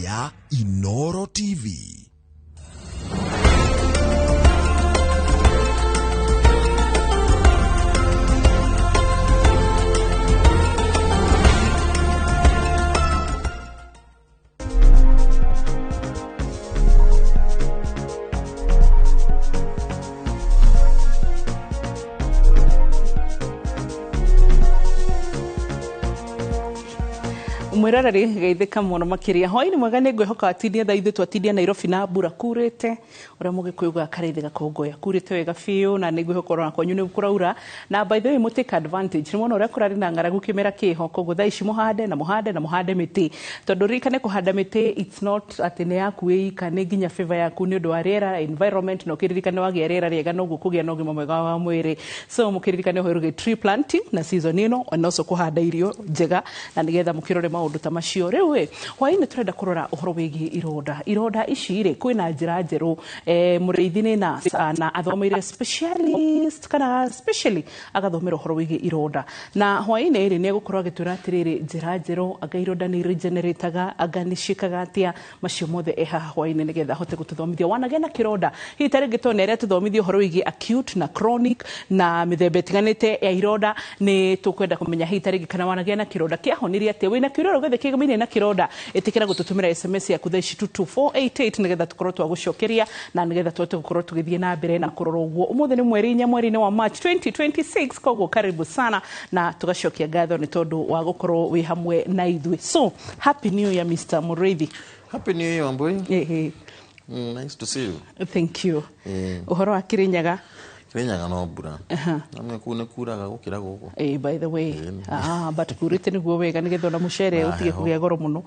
Ya Inoro TV. Mwiroreri, geithĩka mũno makĩria. Hwaĩ-inĩ mwega. Nĩ ngwĩhoka watindia thaa ithuĩ twatindia Nairobi na mbura kurĩte ũrĩa mũgĩkũyũ ugaga karĩthĩ gakongoya kurĩte wega biũ, na nĩ ngwĩhoka ona kwanyu nĩ kũraura. Na by the way, mũtake advantage, nĩ mwona ũrĩa kũrarĩ na ng'aragu, kĩmera kĩho, koguo thaa ici mũhande na mũhande na mũhande mĩtĩ, tondũ ririkane kũhanda mĩtĩ, it's not atĩ nĩ yaku ĩika, nĩ nginya favor yaku nĩ ũndũ wa rĩera, environment. Na ũkĩririkane wagĩa rĩera rĩega noguo kũgĩa na ũgima mwega wa mwĩrĩ. So mũkĩririkane ũhoro wĩgiĩ tree planting na season ĩno, and also kũhanda irio njega na nĩgetha mũkĩrore maũndũ ta macio. Rĩu ĩ hwaĩ-inĩ tũrenda kũrora ũhoro wĩgiĩ ironda. Ironda ici rĩ, kwĩna njĩra njerũ. Mũrĩithi nĩ nurse na athomeire specialist kana specially agathomera ũhoro wĩgiĩ ironda, na hwaĩ-inĩ rĩ, nĩ egũkorwo agĩtwĩra atĩrĩrĩ, njĩra njerũ, anga ironda nĩ regenerataga, anga nĩ ciĩkaga atĩa. Macio mothe e haha hwaĩ-inĩ nĩgetha ahote gũtũthomithia. Wanagĩa na kĩronda hihi ta rĩngĩ, tondũ nĩ arĩa tũthomithia ũhoro wĩgiĩ acute na chronic na mĩthemba ĩtiganĩte ya ironda, nĩ tũkwenda kũmenya hihi ta rĩngĩ kana wanagĩa na kĩronda, kĩahonirie atĩa. Wĩna kĩũria gĩothe kĩgemaine na kĩronda, ĩtĩkĩra gũtũtũmĩra SMS yaku thaa ici 22488 nĩgetha tũkorwo twagũcokeria na nĩgetha tũhote gũkorwo tũgĩthiĩ na mbere na kũrora ũguo. Ũmũthĩ nĩ mweri 4, mweri-inĩ wa March 2026, koguo karibu sana na tũgacokia ngatho nĩ tondũ wa gũkorwo wĩ hamwe na ithuĩ. So happy New Year, Mr. Mũrĩithi. Happy New Year, Wambui. Ĩhĩ. Nice to see you. Thank you. Ũhoro wa Kĩrĩnyaga? Kĩrĩnyaga no mbura. Na kũu nĩ kuraga gũkĩra gũkũ. By the way, but kurĩte nĩguo wega nĩgetha ona mũcere Na ũtige heho. kũgĩa goro mũno.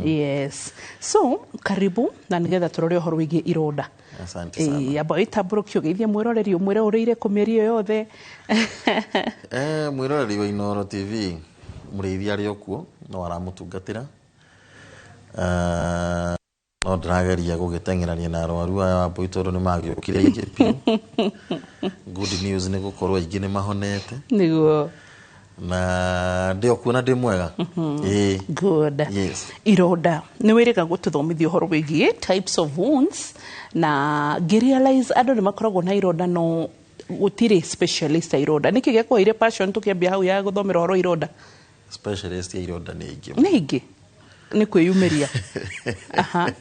Yes, so karibu na nĩgetha tũrore ũhoro wĩgiĩ ironda. Asante sana. Amba wĩtambũrũkie ũgeithie mwĩroreri, ũmwĩre ũrĩire kũ mĩeri ĩyo yothe. Mwĩroreri wa Inoro TV, mũrĩithi arĩ o kuo no aramũtungatĩra. No ndĩrageria gũgĩteng'erania na arwaru aya, Wambui, tondũ nĩ magĩũkire aingĩ biũ. Good news nĩ gũkorwo aingĩ nĩ mahonete. Na ndĩ o kuo na ndĩ mwega. Ĩĩ. Good. Yes. Ironda, nĩ wĩrĩga gũtũthomithia ũhoro wĩgiĩ types of wounds, na ngĩrealize andũ nĩ makoragwo na ironda no gũtirĩ specialist ya ironda. Nĩkĩ gĩakũheire passion, tũkĩambia hau, ya gũthomera ũhoro wa ironda? Specialist ya ironda nĩ aingĩ. Nĩ aingĩ, nĩ kwĩyumĩria. Aha.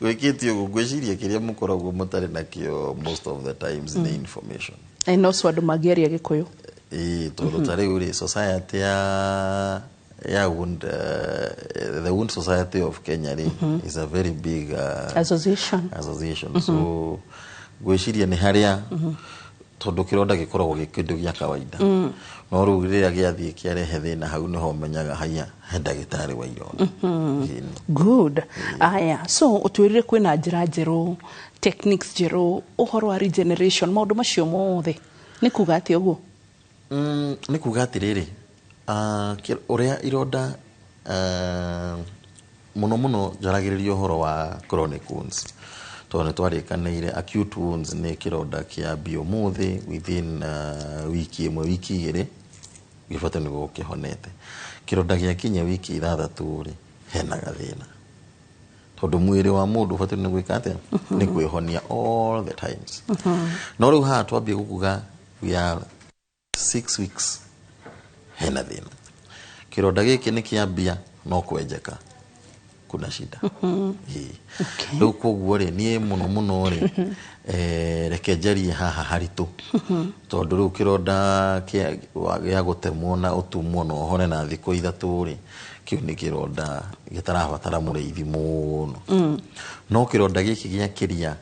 Gwĩkĩte ũguo, ngwĩciria kĩrĩa mũkoragwo mũtarĩ nakĩo most of the times nĩ information. And also andũ mangĩaria Gĩkũyũ. Ĩĩ, tondũ ta rĩu rĩ, society ya wound, the Wound Society of Kenya rĩ, is a very big association. Association. So ngwĩciria nĩ harĩa, tondũ kĩronda gĩkoragwo gĩ kĩndũ gĩa kawaida, no rĩu rĩrĩa gĩathiĩ kĩarehe thĩna, hau nĩho ũmenyaga haiya he ndagĩtarĩ wa ironda. Ĩĩ. Good. Aya, so ũtwĩrire kwĩna njĩra njerũ, techniques njerũ, ũhoro wa regeneration, maũndũ macio mothe nĩ kuga atĩa ũguo? Nĩ kuga atĩrĩrĩ, ũrĩa ironda, mũno mũno njaragĩrĩria ũhoro wa chronic wounds, tondũ nĩ twarĩkanĩire acute wounds nĩ kĩronda kĩambia ũmũthĩ, within wiki 1, wiki 2 gĩbatiĩ nĩ gũkorwo kĩhonete. Kĩronda gĩakinya wiki 6 rĩ, hena gathĩna, tondũ mwĩrĩ wa mũndũ ũbatiĩ nĩ gwĩka atĩa? Nĩ kwĩhonia all the times. No rĩu haha twambie gũkuga we are 6 weeks, hena thĩna. Kĩronda gĩkĩ nĩ kĩambia no kwenjeka, kuna shida. Ĩĩ. Rĩu koguo rĩ, niĩ mũno mũno rĩ, reke njarie haha haritũ, tondũ rĩu kĩronda gĩa gũtemwo na ũtumwo na ũhone na thikũ 3 rĩ, kĩu nĩ kĩronda gĩtarabatara mũrĩithi mũno. No kĩronda gĩkĩ gĩakĩria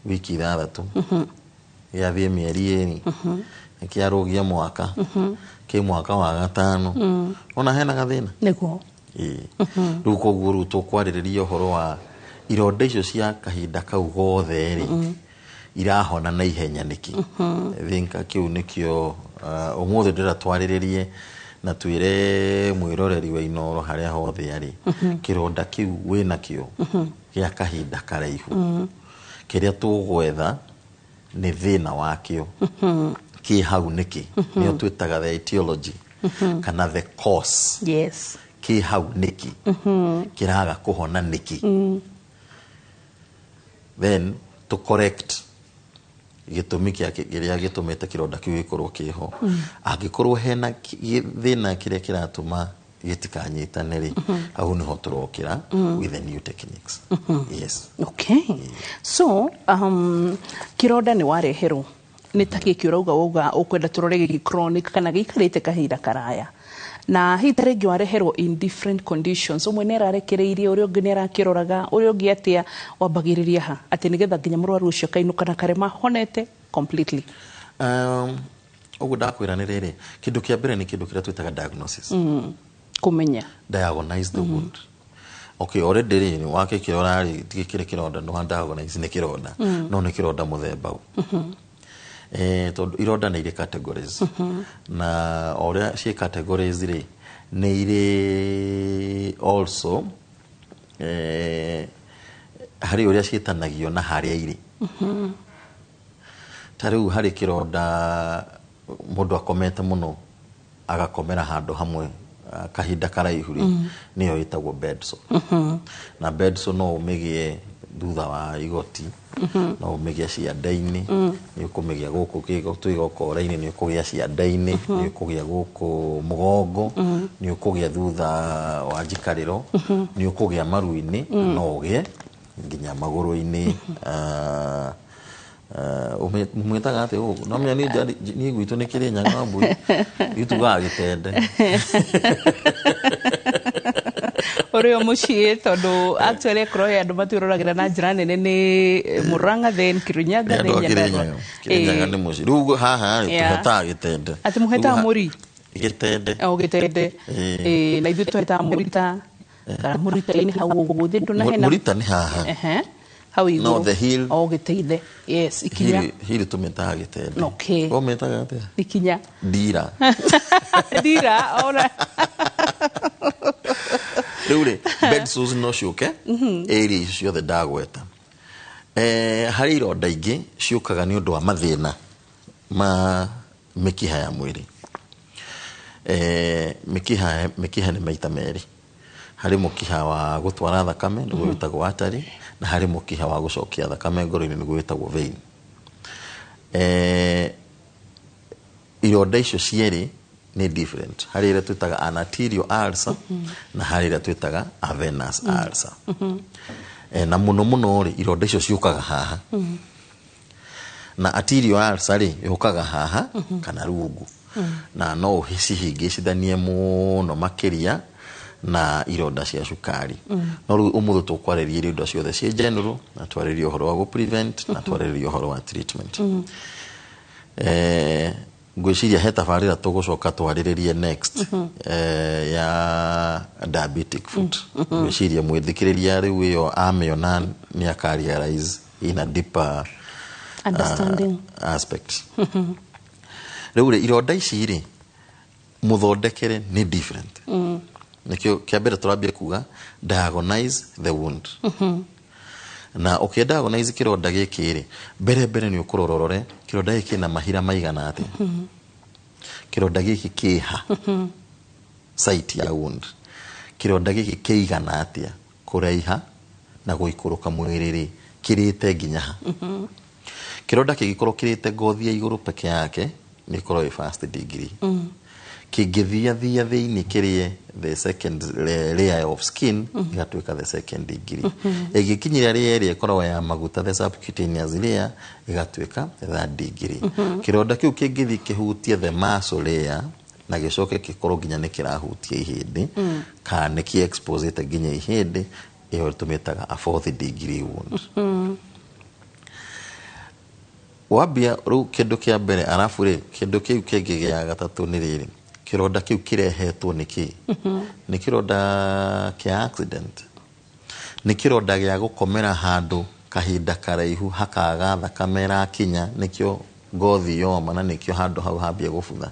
wiki 6, gĩathiĩ mĩeri 2, kĩarũgia mwaka, kĩ mwaka wa gatano, ona hena gathĩna. Ĩĩ. Rĩu koguo rĩu tũkwarĩrĩria ũhoro wa ironda icio cia kahinda kau gothe rĩ, irahona na ihenya nĩkĩ? I think kĩu nĩkĩo ũmũthĩ ndĩrenda twarĩrĩrie na twĩre mwĩroreri wa Inoro harĩa hothe arĩ, kĩronda kĩu wĩnakĩo gĩa kahinda karaihu, kĩrĩa tũgwetha nĩ thĩna wakĩo kĩ hau nĩkĩ, nĩyo twĩtaga the etiology kana the cause. Kĩ hau nĩkĩ? Kĩraga kũhona nĩkĩ? Then to correct gĩtũmi kĩa kĩrĩa gĩtũmĩte kĩronda kĩu gĩkorwo kĩho. Angĩkorwo hena thĩna kĩrĩa kĩratũma gĩtikanyitane rĩ, hau nĩho tũrokĩra with the new techniques. Yes. Okay, so kironda nĩ wareherwo nĩ ta gĩkĩ ũrauga, wauga ũkwenda tũrore gĩkĩ chronic kana gĩikarĩte kahinda karaya, na hihi ta rĩngĩ wareherwo in different conditions, ũmwe nĩ ararekereirie, ũrĩa ũngĩ nĩ arakĩroraga, ũrĩa ũngĩ atĩa, wambagĩrĩria ha atĩ nĩgetha nginya mũrwaru ũcio akainũka na karema honete completely? Ũguo ndakwĩra nĩ rĩrĩ, kĩndũ kĩa mbere nĩ kĩndũ kĩrĩa twĩtaga diagnosis. Kũmenya. Diagnose the wound. Okay, already rĩ, wakĩkĩrora rĩ, gĩkĩrĩ kĩronda, nĩ wa diagnose nĩ kĩronda, no nĩ kĩronda mũthemba ũ? Tondũ ironda nĩ irĩ categories, na o ũrĩa ciĩ categories rĩ, nĩ irĩ also harĩ ũrĩa ciĩtanagio na harĩa irĩ. Ta rĩu harĩ kĩronda mũndũ akomete mũno, agakomera handũ hamwe kahinda karaihu rĩ, nĩyo ĩtagwo bed sore. Na bed sore no ũmĩgĩe thutha wa igoti, no ũmĩgĩe ciande-inĩ, nĩ ũkũmĩgĩa gũkũ twĩgokora-inĩ, nĩ ũkũgĩa ciande-inĩ, nĩ ũkũgĩa gũkũ mũgongo, nĩ ũkũgĩa thutha wa njikarĩro, nĩ ũkũgĩa maru-inĩ, na no ũgĩe nginya magũrũ-inĩ. Mwĩtaga atĩ gũkũ? No menya niĩ gwitũ nĩ kĩrĩ nyaga mbui, ithuĩ tugaga gĩtende. Ũrĩ o mũciĩ, tondũ actually akorwo he andũ matwĩroragĩra na njĩra nene nĩ Murang'a, then Kirinyaga, Nĩ then andũ a Nyandarua. Kirinyaga. Kirinyaga nĩ mũciĩ. Rĩu haha rĩ, tũhetaga gĩtende. Atĩ mũhetaga Rĩu mũri? Gĩtende. O gĩtende. Ĩĩ. Ĩĩ, na ithuĩ tũhetaga mũrita, kana mũrita-inĩ hau ũguo thĩ ndũnahena. Mũrita nĩ haha. Ehe. Hau igũrũ. No, the heel. O gĩteithe. Yes, ikinya. Heel tũmĩtaga gĩtende. Okay. Ũmĩtaga atĩa? Ikinya. Ndira. Ndira, ona. Rĩu rĩ, bed sores no ciũke area icio ciothe ndagweta. Harĩ ironda ingĩ ciũkaga nĩ ũndũ wa mathĩna ma mĩkiha ya mwĩrĩ. Mĩkiha nĩ maita merĩ. Harĩ mũkiha wa gũtwara thakame, nĩguo wĩtagwo artery, na harĩ mũkiha wa gũcokia thakame ngoro-inĩ, nĩguo wĩtagwo vein. Ironda icio cierĩ nĩ different. Harĩ ĩrĩa twĩtaga an arterial ulcer na harĩ ĩrĩa twĩtaga a venous ulcer. Na mũno mũno rĩ, ironda icio ciũkaga haha. Na arterial ulcer rĩ, yũkaga haha kana rungu, na no ũcihĩngĩcithanie mũno makĩria na ironda cia cukari. No rĩu ũmũthĩ tũkwarĩria ironda ciothe ciĩ general, na twarĩrie ũhoro wa gũ prevent, na twarĩrie ũhoro wa treatment. Ngwĩciria he tabarĩra tũgũcoka twarĩrĩrie next ya diabetic foot. Ngwĩciria mwĩthikĩrĩria rĩu ĩyo amĩona nĩ aka realize in a deeper understanding aspect. Rĩu rĩ, ironda ici rĩ, mũthondekere nĩ different. Nĩkĩo kĩa mbere tũrambia kuga diagnose the wound. Na ũkĩ diagnose kĩronda gĩkĩ rĩ, mbere mbere nĩ ũkũrora ũrore kĩronda gĩkĩ kĩna mahira maigana atĩa, kĩronda gĩkĩ kĩha site ya wound, kĩronda gĩkĩ kĩigana atĩa kũraiha na gũikũrũka mwĩrĩ rĩ, kĩrĩte nginya ha. Kĩronda kĩngĩkorwo kĩrĩte ngothi ya igũrũ peke yake, nĩ ĩkorwo ĩ first degree. Kĩngĩthia thia thĩinĩ kĩrĩe the second layer of skin, ĩgatuĩka the second degree. Ĩngĩkinyĩra layer ĩrĩa ĩkoragwo ya maguta, the subcutaneous layer, ĩgatuĩka third degree. Kĩronda kĩu kĩngĩthiĩ kĩhutie the muscle layer na gĩcoke gĩkorwo nginya nĩ kĩrahutia ihĩndĩ kana nĩ kĩ exposete nginya ihĩndĩ, ĩyo tũmĩtaga a fourth degree wound. Wambia rĩu kĩndũ kĩa mbere, arabu rĩ, kĩndũ kĩu kĩngĩ gĩa gatatũ nĩ rĩrĩ, kĩronda kĩu kĩrehetwo nĩ kĩ? Nĩ kĩronda kĩa accident, nĩ kĩronda gĩa gũkomera handũ kahinda karaihu hakaga thakame ĩrakinya, nĩkĩo ngothi yoma na nĩkĩo handũ hau hambia gũbutha.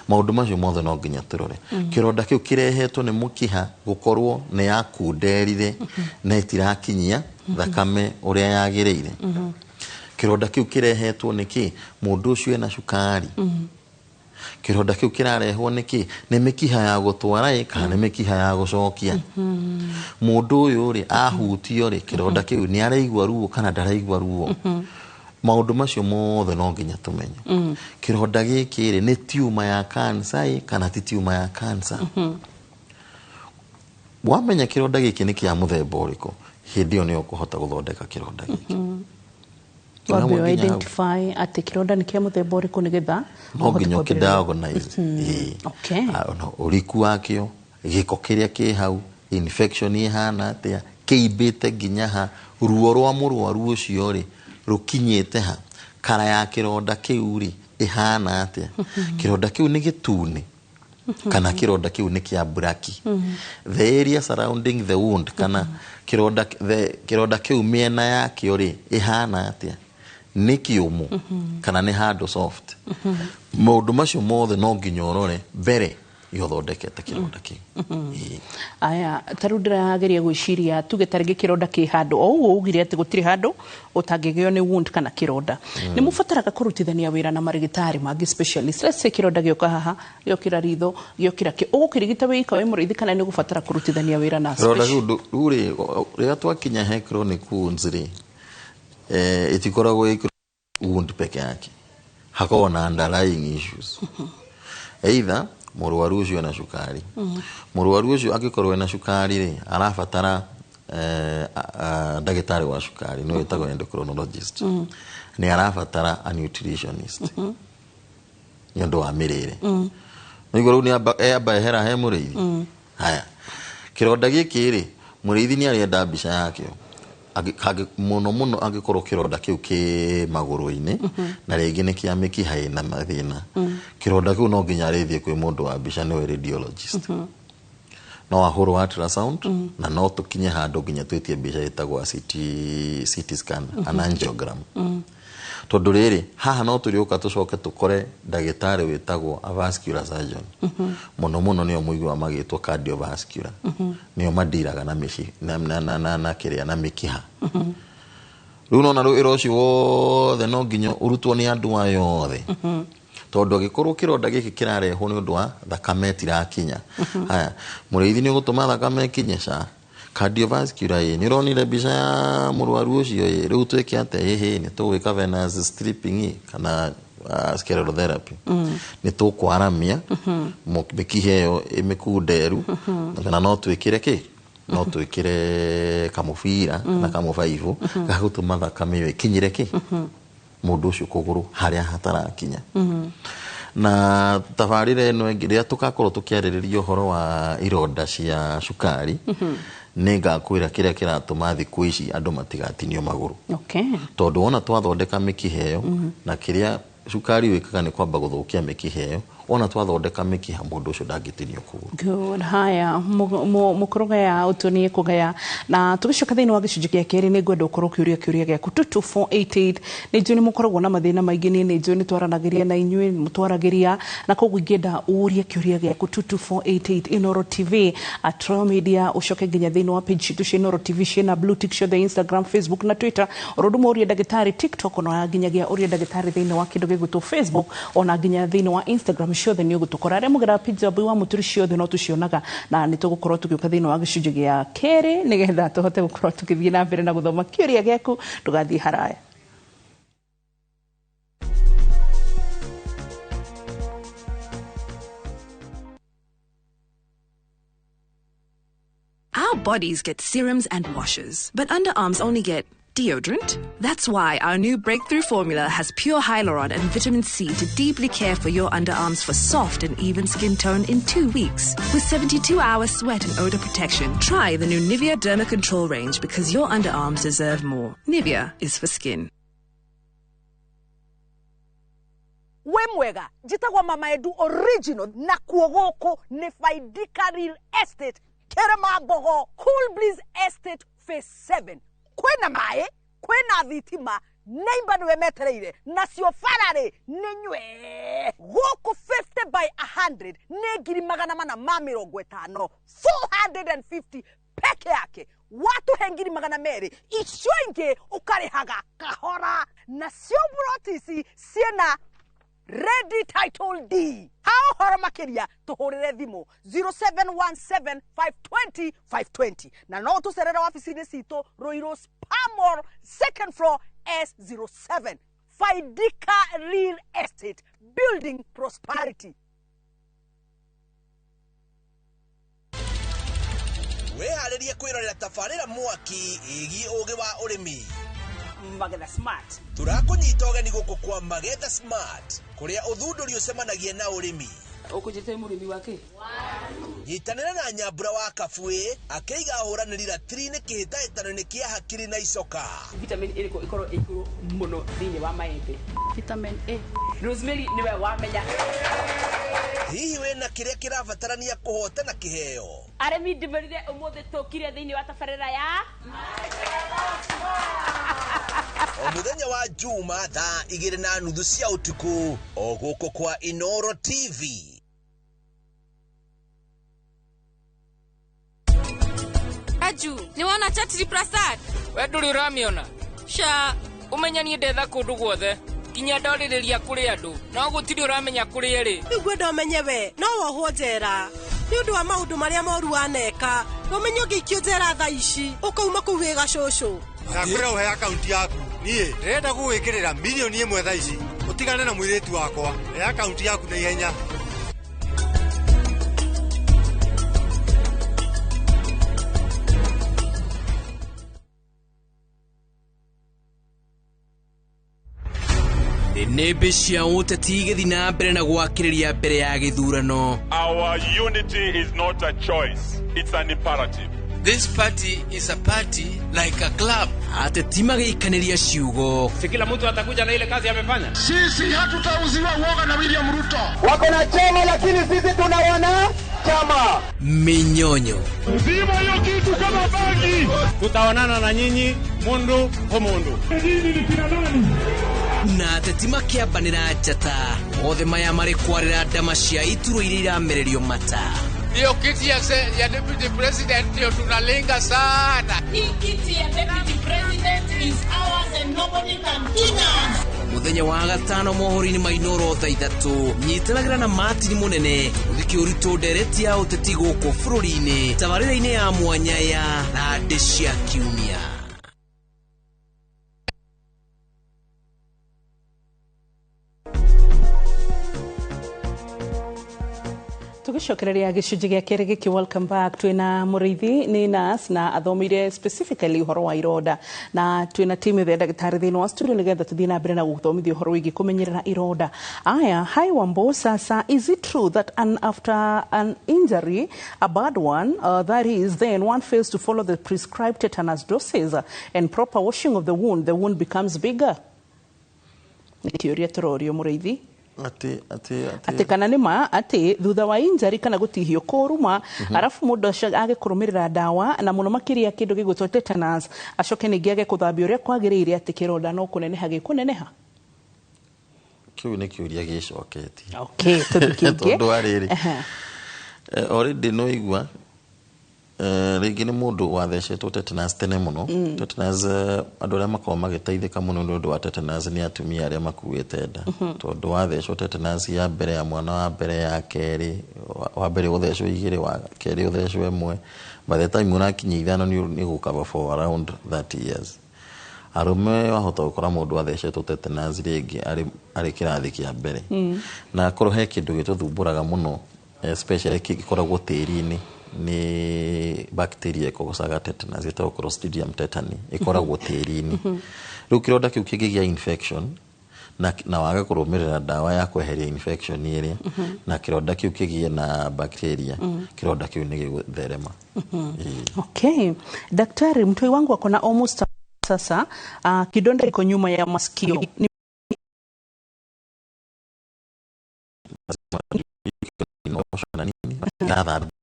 Maũndũ macio mothe no nginya tũrore. Kĩronda kĩu kĩrehetwo nĩ mũkiha gũkorwo nĩ yakunderire na ĩtirakinyia thakame ũrĩa yagĩrĩire. Kĩronda kĩu kĩrehetwo nĩ kĩ? Mũndũ ũcio ena cukari. Kĩronda kĩu kĩrarehwo nĩkĩ? Nĩ mĩkiha ya gũtwara ĩ kana nĩ mĩkiha ya gũcokia? Mũndũ ũyũ rĩ, ahutio rĩ, kĩronda kĩu nĩ araigua ruo kana ndaraigua ruo? Maũndũ macio mothe no nginya tũmenye. Kĩronda gĩkĩ rĩ, nĩ tiuma ya cancer ĩ kana ti tiuma ya cancer? Wamenya kĩronda gĩkĩ nĩ kĩa mũthemba ũrĩkũ, hĩndĩ ĩyo nĩyo ũkũhota gũthondeka kĩronda gĩkĩ. Wambe identify atĩ kĩronda nĩ kĩa mũthemba ũrĩkũ nĩgetha no nginya ũkĩ-diagnose. Ũriku wakĩo, gĩko kĩrĩa kĩ hau, infection ĩhana atĩa, kĩimbĩte nginya ha, ruo rwa mũrwaru ũcio rĩ, rũkinyĩte ha, kara ya kĩronda kĩu rĩ, ĩhana atĩa, kĩronda kĩu nĩ gĩtune kana kĩronda kĩu nĩ kĩa braki, the area surrounding the wound, kana kĩronda kĩronda kĩu mĩena yakĩo rĩ, ĩhana atĩa, nĩ kĩũmũ kana nĩ handũ soft. Maũndũ macio mothe no nginya ũrore mbere ya ũthondekete kĩronda kĩu. Aya, ta rĩu ndĩrageria gwĩciria, tuge ta rĩngĩ kĩronda kĩ handũ o ũguo ugire atĩ gũtirĩ handũ ũtangĩgĩo nĩ wound kana kĩronda, nĩ mũbataraga kũrutithania wĩra na marĩgĩtarĩ mangĩ specialist? Let's say kĩronda gĩoka haha, gĩokĩra ritho, gĩokĩra kĩ, ũgũkĩrigita wĩ ika wĩ mũrĩithi kana nĩ ũgũbatara kũrutithania wĩra na kĩronda kĩu? Rĩu rĩ, rĩrĩa twakinya he chronic wounds rĩ, ĩtikoragwo ĩ wound peke yake, hakoragwo na underlying issues. Either mũrwaru ũcio ena cukari. Mũrwaru ũcio angĩkorwo ena cukari rĩ, arabatara ndagĩtarĩ wa cukari, nĩwe wĩtagwo endocrinologist. Nĩ arabatara a nutritionist nĩ ũndũ wa mĩrĩre. Nĩguo rĩu nĩ amba ehera he mũrĩithi. Haya, kĩronda gĩkĩ rĩ, mũrĩithi nĩ arenda mbica yakĩo. Mũno mũno angĩkorwo kĩronda kĩu kĩ magũrũ-inĩ na rĩngĩ nĩ kĩa mĩkiha ĩna mathĩna, kĩronda kĩu no nginya arĩthiĩ kwĩ mũndũ wa mbica, nĩwe radiologist. No ahũrwo ultrasound na no tũkinye handũ nginya twĩtie mbica ĩtagwo CT scan, an angiogram. Tondũ rĩrĩ, haha no tũrĩũka tũcoke tũkore ndagĩtarĩ wĩtagwo a vascular surgeon. Mũno mũno nĩo mũiguaga magĩtwo cardiovascular. Nĩo mandiraga na mĩci na na na na na kĩrĩa na mĩkiha. Rĩu nona rĩu wĩra ũcio wothe no nginya ũrutwo nĩ andũ aya othe, tondũ angĩkorwo kĩronda gĩkĩ kĩrarehwo nĩ ũndũ wa thakame ĩtirakinya, haya, mũrĩithi, nĩ ũgũtũma thakame ĩkinye? Ca cardiovascular ĩ, nĩ ũronire mbica ya mũrwaru ũcio? Ĩ, rĩu twĩke atĩa? Ĩhĩ, nĩ tũgwĩka venous stripping ĩ kana sclerotherapy, nĩ tũkwaramia mĩkiha ĩyo ĩmĩkunderu, kana no twĩkĩre kĩ, no twĩkĩre kamũbira na kamũbaibũ gagũtũma thakame ĩyo ĩkinyĩre kĩ mũndũ ũcio kũgũrũ harĩa hatarakinya. Na tabarĩra ĩno ĩngĩ, rĩrĩa tũgakorwo tũkĩarĩrĩria ũhoro wa ironda cia cukari, nĩ ngakwĩra kĩrĩa kĩratũma thikũ ici andũ matigatinio magũrũ, tondũ wona twathondeka mĩkiha ĩyo, na kĩrĩa cukari wĩkaga nĩ kwamba gũthũkia mĩkiha ĩyo, wona twathondeka mĩkiha, mũndũ ũcio ndangĩtinio kũgũrũ. Good. Haya, mũkũrũgaya ũtuonie kũgaya na tũgĩcoka thĩinĩ wa gĩcunjĩ gĩa kerĩ, nĩ ngwenda ũkorwo ũkĩũria kĩũria gĩaku 22488. Nĩ njũĩ nĩ mũkoragwo na mathĩna maingĩ, niĩ nĩ njũĩ nĩ twaranagĩria na inyuĩ mũtwaragĩria, na koguo ingĩenda ũrie kĩũria gĩaku 22488, Inooro TV at Royal Media, ũcoke nginya thĩinĩ wa page citũ cia Inooro TV ciĩna blue tick ciothe, Instagram, Facebook na Twitter, oro ũndũ ũmwe ũrie ndagĩtarĩ TikTok, ona nginyagia ũrie ndagĩtarĩ thĩinĩ wa kĩndũ gĩgwĩtwo Facebook, ona nginya thĩinĩ wa Instagram ciothe nĩ ũgũtũkora. Arĩa mũgeraga page ya wa mũturi ciothe no tũcionaga, na nĩ tũgũkorwo tũgĩũka thĩinĩ wa gĩcunjĩ gĩa kerĩ nĩgetha tũhote gũkorwo tũgĩthiĩ na mbere na gũthoma kĩũria gĩaku. Ndũgathiĩ haraya. Our bodies get serums and washes, but underarms only get deodorant. That's why our new breakthrough formula has pure hyaluron and vitamin C to deeply care for your underarms for soft and even skin tone in 2 weeks. With 72 hour sweat and odor protection, try the new Nivea Derma Control range because your underarms deserve more. Nivea is for skin. Wĩ mwega, njĩtagwo Mama Edu Original, na kuo gũkũ nĩ Faidika Real Estate, Kĩrĩma Cool Breeze Estate Phase 7. Kwĩna maĩ, kwĩna thitima, neighbor nĩwe metereire, nacio bararĩ nĩ nywe gũkũ. 50 by 100 nĩ 450,000, 450 peke yake. Watuhe 200,000, icio ingĩ ũkarĩhaga kahora. Nacio buroti ici ciĩna Ready title D. Ha ũhoro makĩria tũhũrĩre thimũ 0717 520 520 na no tũcerere wabici-inĩ citũ Ruiru Spamor second floor S07. Faidika Real Estate, building prosperity. Wĩharĩrie kwĩrorera tabarĩra mwaki ĩgiĩ ũgĩ wa ũrĩmi. Magetha Smart. Tũrakũnyita ũgeni gũkũ kwa Magetha Smart kũrĩa ũthundũri ũcemanagia na ũrĩmi. Ũkũnjĩte mũrĩmi wake? Nyitanĩra na Nyambura wa Kabuĩ akĩiga ahũranĩri ratiri-inĩ kĩhĩtahĩtano-inĩ kĩa hakiri na icoka. Vitamin ĩrĩkũ ĩkorwo ĩ igũrũ mũno thĩinĩ wa maembe? Vitamin A. Rosemary nĩwe wamenya. Hihi wĩna kĩrĩa kĩrabatarania kũhotana kĩheo? Arĩmi ndĩmerire ũmũthĩ tũkire thĩinĩ wa tabarĩra ya O mũthenya wa Juma thaa 2:30 cia ũtukũ o gũkũ kwa Inoro TV. Aju, nĩ wona Chatri Prasad? We ndũrĩ ũramĩona? Sha, Ũmenya niĩ ndetha kũndũ guothe nginya ndorĩrĩria kũrĩ andũ no gũtirĩ ũramenya kũrĩa ĩrĩ. Rĩu ngwenda ũmenye we no wohwo njera nĩ ũndũ wa maũndũ marĩa moru waneka. Ũmenye ũngĩikio njera thaa ici ũkauma kũu wĩ gacũcũ. Ndakwĩra ũhe akaunti yaku. Niĩ ndĩrenda gũgwĩkĩrĩra 1 million thaa ici ũtigane na mũirĩtu wakwa. He akaunti yaku na ihenya. Nĩmbĩ cia ũteti igĩthiĩ na mbere na gwakĩrĩria mbere ya gĩthurano. Our unity is not a choice, it's an imperative. This party is a party like a club. Ateti magĩikanĩria ciugo. Si kila mtu atakuja na ile kazi amefanya. Sisi hatutauziwa uoga na William Ruto. Wako na chama lakini sisi tuna wana chama. Minyonyo. Zima hiyo kitu kama bangi. Tutaonana na nyinyi mundu kwa mundu. Nyinyi ni kina nani? Na ateti makĩambanĩra njata othe maya marĩ kwarĩra ndama cia ituro iria iramererio mata. Hiyo kiti ya deputy president ndio tunalenga sana. Hii kiti ya deputy president is ours and nobody can touch us. Mũthenya wa gatano mohoro-inĩ ma Inoro thaa 3 nyitanagĩra na Martin Mũnene ũthike ũritũ ndereti ya ũteti gũkũ bũrũri-inĩ tabarĩra-inĩ ya mwanya ya Thandĩ cia Kiumia. Tugicokereria gĩcunjĩ gĩa kerĩ gĩkĩ, welcome back. Twĩna Mũrĩithi, nĩ nurse na athomeire specifically ũhoro wa ironda, na twĩna team ya ndagĩtarĩ thĩinĩ wa studio nĩgetha tũthiĩ na mbere na gũthomithia ũhoro wĩgiĩ kũmenyerera ironda. Aya, hi Wambo, sasa is it true that after an injury, a bad one, that is, then one fails to follow the prescribed tetanus doses and proper washing of the wound becomes bigger? Nĩ kĩũria tũrorio Mũrĩithi. Atĩ Atĩ kana nĩ ma atĩ thutha wa injury kana gũtihio kũruma arabu mũndũ age kũrũmĩrĩra ndawa na mũno makĩria kĩndũ gĩgwĩtwo tetanus acoke ningĩ age kũthambia ũrĩa kwagĩrĩire atĩ kĩronda no kũneneha gĩkũneneha. Kĩu nĩ kĩũria gĩcoketie. Okay, tũthiĩ kĩngĩ. Tondũ wa rĩrĩ, already no igua rĩngĩ nĩ mũndũ wathecetwo tetanus tene mũno. Tetanus, andũ arĩa makoragwo magĩteithĩka mũno nĩ ũndũ wa tetanus nĩ atumia arĩa makuĩte nda, tondũ wathecwo tetanus ya mbere ya mwana wa mbere ya kerĩ, wa mbere ũthecwo 2, wa kerĩ ũthecwo 1, by the time ũrakinyia 5 nĩ gũcover for around 30 years. Arũme wahota gũkora mũndũ athecetwo tetanus rĩngĩ arĩ kĩrathi kĩa mbere. Na korwo he kĩndũ gĩtũthumbũraga mũno, especially kĩkoragwo tĩri-inĩ, nĩ bacteria ĩkogocaga tetanus ĩtagwo Clostridium tetani, ĩkoragwo tĩri-inĩ. Rĩu kĩronda kĩu kĩngĩgĩa infection na waga kũrũmĩrĩra ndawa ya kweheria infection ĩrĩa, na kĩronda kĩu kĩgĩe na bacteria, kĩronda kĩu nĩ gĩgũtherema. Okay. Daktari, mtoi wangu ako na almost sasa, kidonda iko nyuma ya masikio. Na nini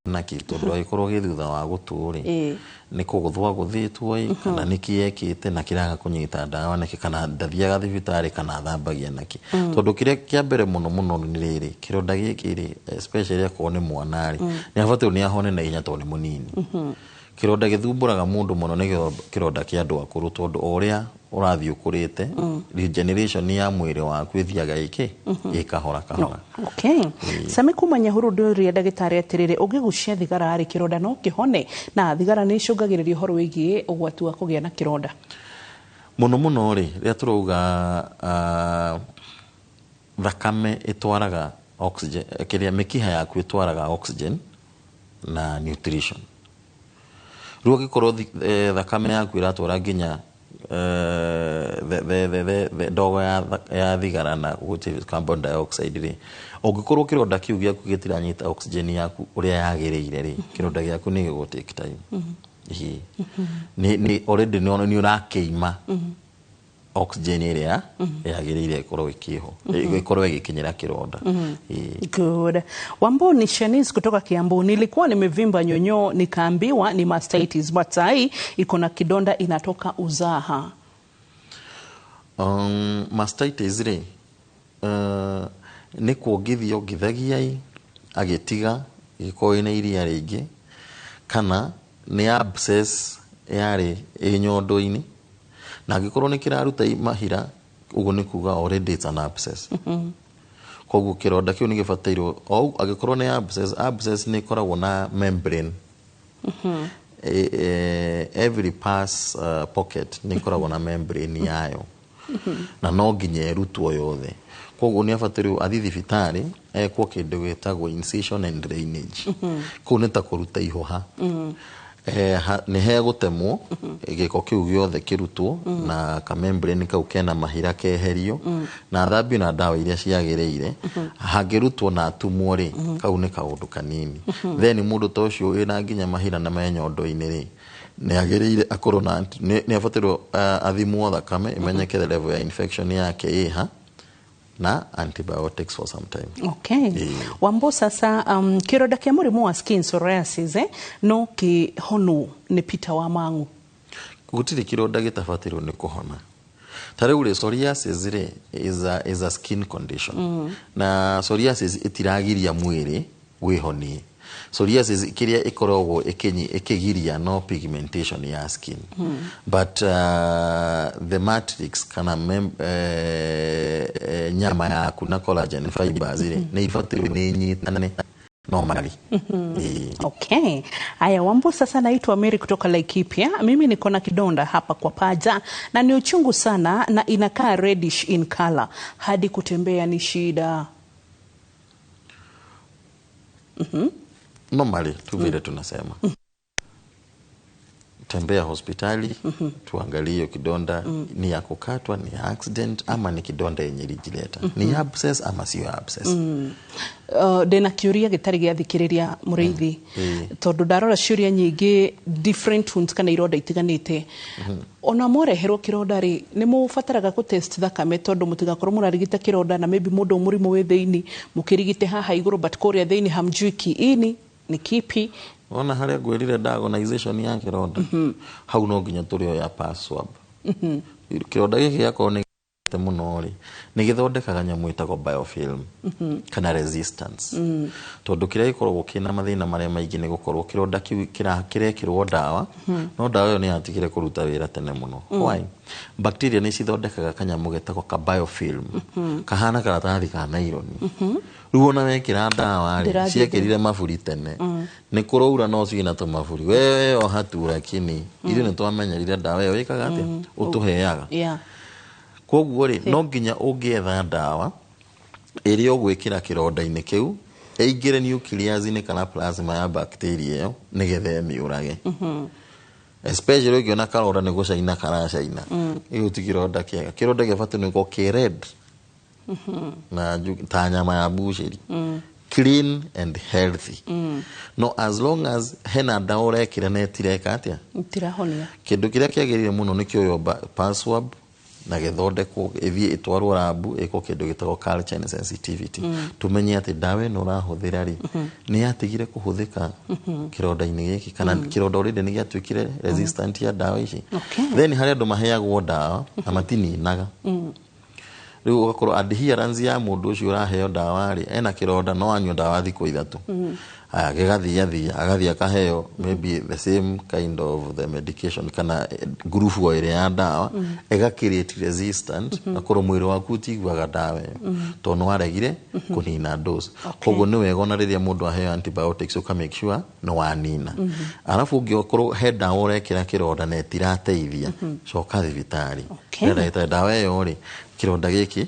naki tondũ angĩkorwo gĩ thutha wa gũtũ rĩ, nĩ kũgũthwo agũthĩtwo ĩ, kana nĩ kĩ ekĩte na kĩraga kũnyita ndawa nĩkĩ, kana ndathiaga thibitarĩ, kana athambagia nakĩ. Tondũ kĩrĩa kĩa mbere mũno mũno nĩ rĩrĩ, kĩronda gĩkĩ rĩ, especially akorwo nĩ mwana rĩ, nĩ abatiĩ nĩ ahone na ihenya tondũ nĩ mũnini. Kĩronda gĩthumbũraga mũndũ mũno nĩ kĩronda kĩa andũ akũrũ, tondũ o ũrĩa Ũrathiĩ ũkũrĩte, regeneration ya mwĩrĩ waku ĩthiaga ĩkĩ ĩkahora kahora. Okay. Sami kuma Nyahururu, ndũria ndagĩtarĩ atĩrĩrĩ, ũngĩgucia thigara rĩ, kĩronda no kĩhone? Na thigara nĩ icũngagĩrĩria ũhoro wĩgiĩ ũgwati wa kũgĩa na kĩronda? Mũno mũno rĩ, rĩrĩa tũrauga thakame ĩtwaraga oxygen, kĩrĩa mĩkiha yaku ĩtwaraga oxygen na nutrition. Rĩu angĩkorwo thakame yaku ĩratwara nginya the ndogo ya thigara na which is carbon dioxide rĩ, ũngĩkorwo kĩronda kĩu gĩaku gĩtiranyita oxygen yaku ũrĩa yagĩrĩire rĩ, kĩronda gĩaku nĩ gĩgũ take time. Ĩĩ. Nĩ already nĩ ũrakĩima oxygen ĩrĩa yagĩrĩire ĩkorwo ĩkĩho, ĩkorwo ĩgĩkinyĩra kĩronda. Ĩĩ. Good. Wambo ni Shanice kutoka Kiambu. Nilikuwa nimevimba nyonyo nikaambiwa ni mastitis, but sahi iko na kidonda inatoka uzaha. Mastitis rĩ, nĩ kuongithia ongithagia ĩ agĩtiga gĩkorwo ĩna iria rĩingĩ, kana nĩ abscess yarĩ ĩ nyondo-inĩ, na angĩkorwo nĩ kĩraruta mahira ũguo nĩ kuga already it's an abscess. Koguo kĩronda kĩu nĩ gĩbatairwo o angĩkorwo nĩ abscess. Abscess nĩ ĩkoragwo na membrane. Every pus pocket nĩ ĩkoragwo na membrane yayo na no nginya ĩrutwo yothe. Koguo nĩ abatairwo athiĩ thibitarĩ ekwo kĩndũ gĩtagwo incision and drainage. Kũu nĩ ta kũruta ihũha. Nĩ hegũtemwo gĩko kĩu gĩothe kĩrutwo na kamembrane kau kena mahira keherio na thambio na ndawa iria ciagĩrĩire. Hangĩrutwo na atumwo rĩ, kau nĩ kaũndũ kanini. Then mũndũ ta ũcio wĩna nginya mahira na me nyondo-inĩ rĩ, nĩ agĩrĩire akorwo na nĩ abatairwo athimwo thakame ĩmenyeke the level ya infection yake ĩha na antibiotics for some time. Okay. Wambo sasa, kĩronda kĩa mũrimũ wa skin psoriasis no kĩhonwo? Nĩ Peter wa Mang'u. Gũtirĩ kĩronda gĩtabatirwo nĩ kũhona. Ta rĩu rĩ, psoriasis rĩ is a skin condition. Na psoriasis ĩtiragiria mwĩrĩ wĩhonie. Psoriasis kĩrĩa ĩkoragwo ĩkĩgiria no pigmentation ya skin. But the matrix kana nyama yaku na collagen fibers rĩ, nĩ ibatairwo nĩ inyitane normally. Ĩĩ. Okay. Aya, Wambo sasa, naitwa Mary kutoka Laikipia. Mimi niko na kidonda hapa kwa paja na ni uchungu sana na inakaa reddish in color. Hadi kutembea ni shida. Normally tu vile tunasema, tembea hospitali tuangalie hiyo kidonda ni ya kukatwa, ni ya accident ama ni kidonda yenye ilijileta, ni abscess ama sio abscess. Ndĩna kĩũria gĩtarĩ gĩa thikĩrĩria mũrĩithi, tondũ ndarora ciũria nyingĩ different wounds kana ironda itiganĩte. Ona mwareherwo kĩronda rĩ, nĩ mũbataraga kũ test thakame, tondũ mũtigakorwo mũrarigita kĩronda na maybe mũndũ mũrimũ wĩ thĩinĩ, mũkĩrigite haha igũrũ but kũrĩa thĩinĩ hamjui kiini ni kipi? Ona harĩa ngwĩrire diagnosation ya kĩronda, hau no nginya tũrĩoya pus swab. Kĩronda gĩkĩ gĩakorwo nĩ gĩte mũno rĩ, nĩ gĩthondekaga nyamũ ĩtagwo biofilm kana resistance, tondũ kĩrĩa gĩkoragwo kĩna mathĩna marĩa maingĩ nĩ gũkorwo kĩronda kĩu kĩrekĩrwo ndawa, no ndawa ĩyo nĩ yatigire kũruta wĩra tene mũno. Why? Bacteria nĩ cithondekaga kanyamũ getagwo ka biofilm kahana karatathi ka naironi. Rĩu ona wekĩra ndawa rĩ, Ndĩrathiĩ. Ciekĩrire maburi tene, nĩ kũraura no ciĩna tũmaburi wewe oha tu, lakini ithuĩ nĩ twamenyerire ndawa ĩyo ĩkaga atĩa ũtũheaga. Koguo rĩ, no nginya ũngĩetha ndawa ĩrĩa ũgwĩkĩra kĩronda-inĩ kĩu ĩingĩre nucleus-inĩ kana plasma ya bacteria ĩyo nĩgetha ĩmĩũrage. Especially ũngĩona karonda nĩ gũcaina karacaina, ĩyo ti kĩronda kĩega. Kĩronda gĩbatiĩ nĩ gũkorwo kĩ red na ta nyama ya bucheri, clean and healthy. No as long as hena ndawa ũrekĩra na ĩtireka atĩa, Itirahonia. Kĩndũ kĩrĩa kĩagĩrĩire mũno nĩ kĩoywo pus swab na gĩthondekwo, ĩthiĩ ĩtwarwo lab ĩkwo kĩndũ gĩtagwo culture and sensitivity, tumenye atĩ ndawa ĩno ũrahũthĩra rĩ, nĩ yatigire kũhũthĩka kĩronda-inĩ gĩkĩ kana kĩronda already nĩ gĩatuĩkire resistant ya ndawa ici. Then harĩ andũ maheagwo ndawa na matininaga. Rĩu ũgakorwo adherence ya mũndũ ũcio ũraheo ndawa rĩ, ena kĩronda no anyua ndawa thikũ 3, aya gĩgathiathia, agathiĩ akaheo maybe the same kind of the medication kana ngurubu o ĩrĩa ya ndawa, ĩga create resistant, akorwo mwĩrĩ waku ũtiguaga ndawa ĩyo, tondũ nĩ waregire kũnina dose. Koguo nĩ wega ona rĩrĩa mũndũ aheo antibiotics, ũka make sure nĩ wanina. Arabu ũngĩkorwo he ndawa ũrekĩra kĩronda na ĩtirateithia, coka thibitarĩ. Ndagĩtarĩ, ndawa ĩyo rĩ, kĩronda gĩkĩ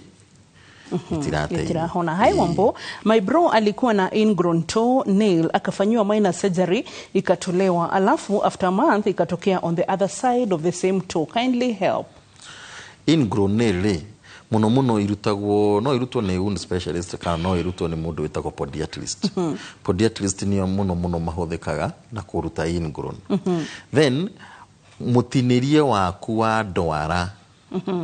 itirateithia. Itirahona. Hi Wambo, my bro alikuwa na ingrown toe nail, akafanyiwa minor surgery, ikatolewa, alafu after a month ikatokea on the other side of the same toe. Kindly help. Ingrown nail rĩ, mũno mũno irutagwo, no irutwo nĩ wound specialist kana no irutwo nĩ mũndũ wĩtagwo podiatrist. Podiatrist nĩo mũno mũno mahũthĩkaga na kũruta ingrown. Then mũtinĩrie waku wa ndwara,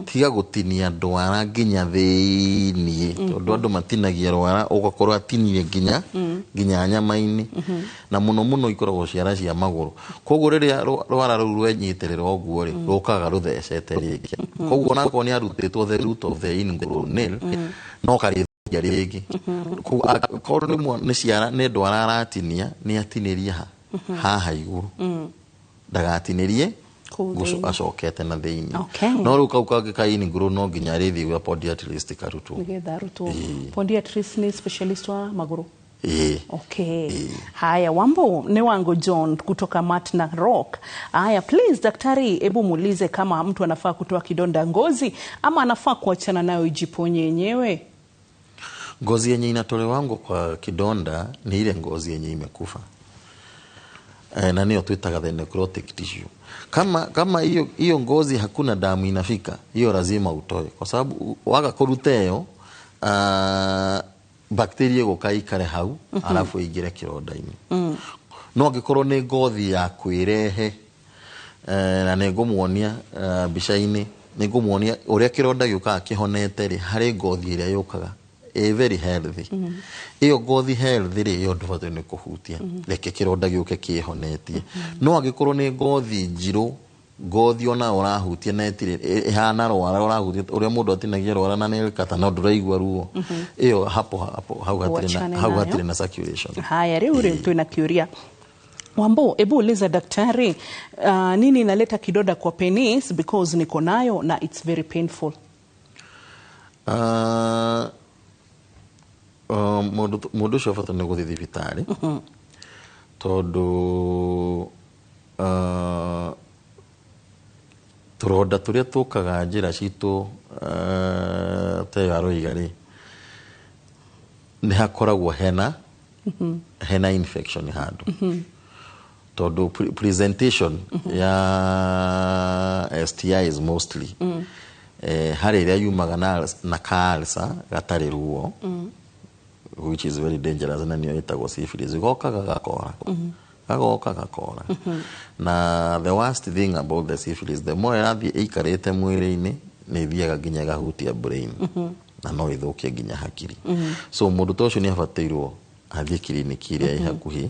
tiga gũtinia ndwara nginya thĩiniĩ, tondũ andũ matinagia rwara ũgakorwo atinie nginya nyama-inĩ, na mũno mũno ikoragwo ciara cia magũrũ. Koguo rĩrĩa rwara rũu rwenyitĩrĩra ũguo rĩ, rũkaga rũthecete rĩngĩ. Koguo onakorwo nĩ arutĩtwo the root of the ingrown nail, no karĩthia rĩngĩ. Koguo akorwo nĩ ciara, nĩ ndwara aratinia, nĩ atinĩrie ha haha igũrũ, ndagatinĩrie Kũu thĩinĩ. Acokete na thĩinĩ. No rĩu kau kangĩ ka ingrown no nginya arĩthiĩ gwa podiatrist karutwo. Nĩgetha arutwo. Podiatrist nĩ specialist wa magũrũ? Ĩĩ. Okay. Haya, Wambo, ni wangu John kutoka Matna Rock. Haya, please daktari, hebu muulize kama mtu anafaa kutoa kidonda ngozi ama anafaa kuachana nayo ijiponye yenyewe. Ngozi yenye inatolewango kwa kidonda ni ile ngozi yenye imekufa, na niyo twitaga the necrotic tissue. Kama hiyo hiyo ngozi hakuna damu inafika, hiyo lazima utoe, kwa sababu waga kũruta ĩyo, bacteria ĩgũka ikare hau, alafu ĩingĩre kĩronda-inĩ. No angĩkorwo nĩ ngothi ya kwĩrehe, na nĩ ngũmuonia mbica-inĩ, nĩ ngũmuonia ũrĩa kĩronda gĩũkaga kĩhonete rĩ, harĩ ngothi ĩrĩa yũkaga ĩ very healthy. Ĩyo ngothi healthy rĩ, ĩyo ndũbatiĩ nĩ kũhutia, reke kĩronda gĩũke kĩhonetie. No angĩkorwo nĩ ngothi njirũ, ngothi ona ũrahutia na ĩtirĩ ĩhana rwara, ũrahutia ũrĩa mũndũ atinagia rwara na nail cutter no ndũraigua ruo, ĩyo hapo hapo hau hatirĩ Uachane na hau nayo. hatirĩ na circulation. Haya, rĩu rĩ twĩna kĩũria. Wambo, ebu uliza daktari, nini inaleta kidonda kwa penis, because niko nayo na it's very painful. Mũndũ ũcio abata nĩ gũthiĩ thibitarĩ, tondũ tũronda tũrĩa tũkaga njĩra citũ, ta ĩyo aroiga rĩ, nĩ hakoragwo hena infection handũ, tondũ presentation ya STIs mostly, harĩ ĩrĩa yumaga na ka ulcer gatarĩ ruo, which is very dangerous, na nĩyo ĩtagwo syphilis. Gokaga gakora, gagoka gakora. Na the worst thing about the syphilis, the more ĩrathiĩ ĩikarĩte mwĩrĩ-inĩ, nĩ ĩthiaga nginya ĩgahutia brain, na no ĩthũkie nginya hakiri. So mũndũ ta ũcio nĩ abatĩirwo athiĩ kiriniki ĩrĩa ĩ hakuhĩ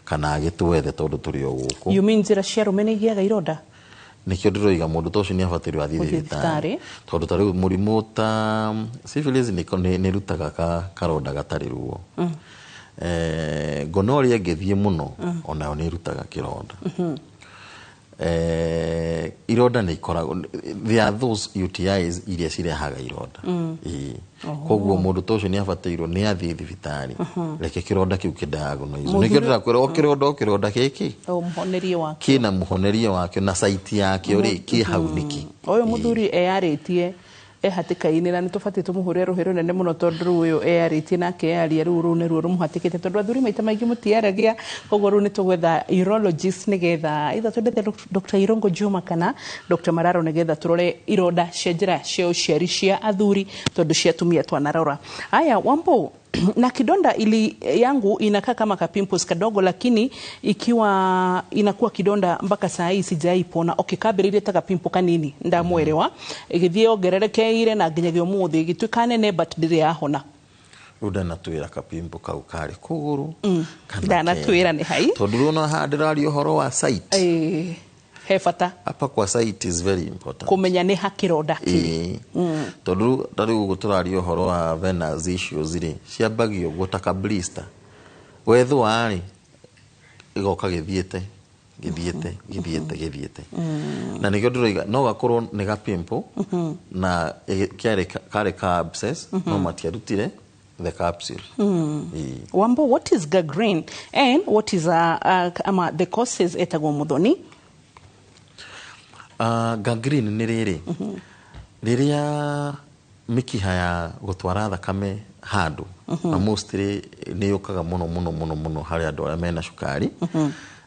kana agĩtwethe, tondũ tũrĩ o gũkũ. You mean njĩra cia arũme nĩ igĩaga ironda? Nĩkĩo ndĩroiga mũndũ ta ũcio nĩ abatĩirwo athiĩ Gũthiĩ thibitarĩ, thibitarĩ. Tondũ ta rĩu mũrimũ ta syphilis nĩ ĩrutaga karonda gatarĩ ruo. Gonorrhea ĩngĩthiĩ mũno, onayo nĩ ĩrutaga kĩronda. Ironda nĩ ikoragwo, there are those UTIs iria cirehaga ironda. Ĩĩ. Koguo mũndũ ta ũcio nĩ abatĩirwo nĩ athiĩ thibitarĩ, reke kĩronda kĩu kĩdiagnose. Nĩkĩo ndĩrakwĩra o kĩronda gĩkĩ O mũhonerie wake. Kĩna mũhonerie wakĩo na site yakĩo rĩ, kĩ hau nĩkĩ. Ũyũ mũthuri eyarĩtie e hatĩka-inĩ, na nĩ tũbatiĩ tũmũhũre rũhĩ rũnene mũno, tondũ rĩu ũyũ eyarĩtie nake eyaria, rĩu rũu nĩruo rũmũhatĩkĩte, tondũ athuri maita maingĩ mũtiaragia. Koguo rĩu nĩ tũgwetha urologist, nĩgetha either twendete Dr. Irongo Juma kana Dr. Mararo, nĩgetha tũrore ironda cia njĩra cia ũciari cia athuri, tondũ cia atumia twanarora. Haya, Wambo, na kidonda ili yangu inakaa kama ka pimples kadogo, lakini ikiwa inakuwa kidonda mpaka saa hii sijaipona. Okay, kambĩrĩirie ta kapimple kanini, ndamwerewa, ĩgĩthiĩ yongererekeire na nginyagia ũmũthĩ ĩgĩtuĩka nene, but ndĩrĩ yahona. Rĩu ndanatwĩra kapimbo kau karĩ kũgũrũ kana Ndanatwĩra nĩ hai. Tondũ rĩu ona haha ndĩraria ũhoro wa site. He bata. Hapa kwa site is very important. Kũmenya nĩ ha kĩronda kĩrĩ. Ĩĩ. Tondũ ta rĩu ũguo tũraria ũhoro wa venous issues rĩ, ciambagia ũguo ta ka blister. Wethũa rĩ, ĩgoka gĩthiĩte gĩthiĩte gĩthiĩte gĩthiĩte. Na nĩkĩo ndĩroiga no gakorwo nĩ ga pimple na kĩarĩ karĩ ka abscess no matiarutire the capsule. Ĩĩ. Wambo, what is gangrene and what is ama the causes etagwo Muthoni? Gangrene nĩ rĩrĩ, rĩrĩa mĩkiha ya gũtwara thakame handũ, na mostly nĩ yũkaga mũno mũno mũno mũno harĩ andũ arĩa mena cukari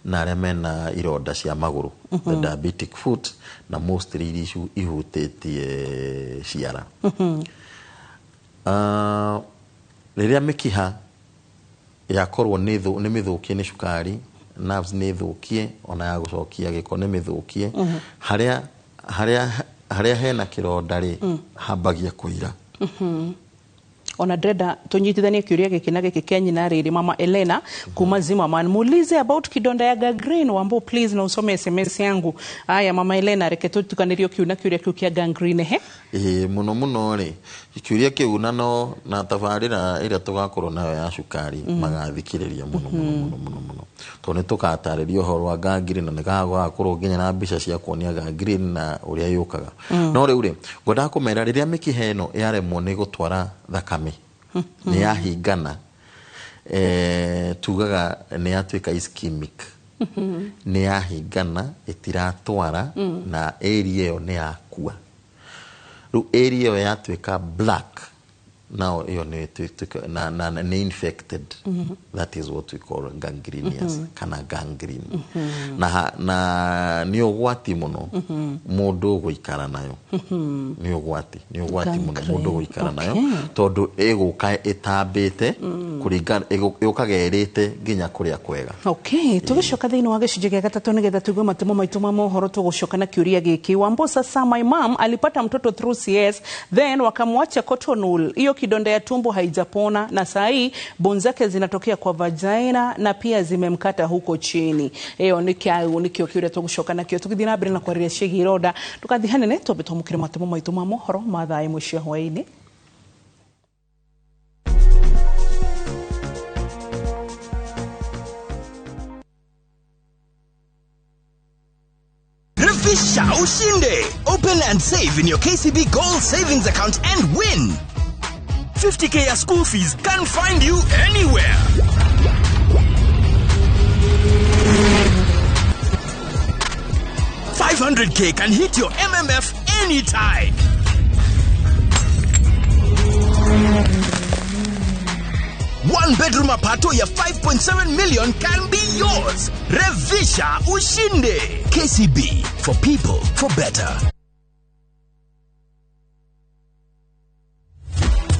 na arĩa mena ironda cia magũrũ, the diabetic foot, na mostly iria ihutĩtie ciara. Rĩrĩa mĩkiha yakorwo nĩ mĩthũkie nĩ cukari, nerves nĩ thũkie, ona ya gũcokia gĩko nĩ mĩthũkie, harĩa harĩa harĩa hena kĩronda rĩ, hambagia kũira. Ona ndĩrenda tũnyitithanie kĩũria gĩkĩ na gĩkĩ kĩa nyina rĩrĩ, Mama Elena kuma Zimmerman, muulize about kidonda ya gangrene. Wambo, please, na usome SMS yangu. Aya, Mama Elena, reke tũtukanĩrio kiu na kĩũria kĩu kĩa gangrene he. Ĩĩ, mũno mũno rĩ, kĩũria kĩu na no na tabarĩra ĩrĩa tũgakorwo nayo ya cukari magathikĩrĩria mũno mũno mũno mũno mũno, tondũ nĩ tũgatarĩria ũhoro wa gangrene na nĩ gagakorwo nginya na mbica cia kuonia gangrene na ũrĩa yũkaga. No rĩu rĩ, ngwendaga kũmera rĩrĩa mĩkiha ĩno yaremwo nĩ gũtwara thakame, nĩ yahingana, tugaga nĩ yatuĩka ischemic, nĩ yahingana, ĩtiratwara, na area ĩyo nĩ yakua. Rĩu area ĩyo yatuĩka black, nao ĩyo nĩ ĩtuĩka na nĩ infected. That is what we call gangrenous kana gangrene. Na nĩ ũgwati mũno mũndũ gũikara nayo. Nĩ ũgwati mũno mũndũ gũikara nayo, tondũ ĩgũka ĩtambĩte kũringana, yũkaga ĩrĩte nginya kũrĩa kwega. Okay, tũgĩcoka thĩinĩ wa gĩcunjĩ gĩa gatatũ nĩgetha tũigue matemo maitũ ma mohoro, tũgũcoka na kĩũria gĩkĩ. Wambo, sasa my mom alipata mtoto through CS, then wakamwacha cotton wool. Hiyo kidonda ya tumbo haijapona na saa hii bone zake zinatokea kwa vagina na pia zimemkata huko chini. Ĩyo nĩkĩo kĩũria tũgũcoka nakĩo tũgĩthiĩ na mbere na kwarĩria ciĩgiĩ ironda. Tũgathiĩ hanene twambe twamũkĩre matemo maitũ ma mohoro ma thaa 1 cia hwaĩ-inĩ. Revisha ushinde. Open and save in your KCB Gold Savings account and win. 50K ya school fees can find you anywhere. 500K can hit your MMF anytime. One bedroom apartment ya 5.7 million can be yours. Revisha ushinde. KCB, for people, for better.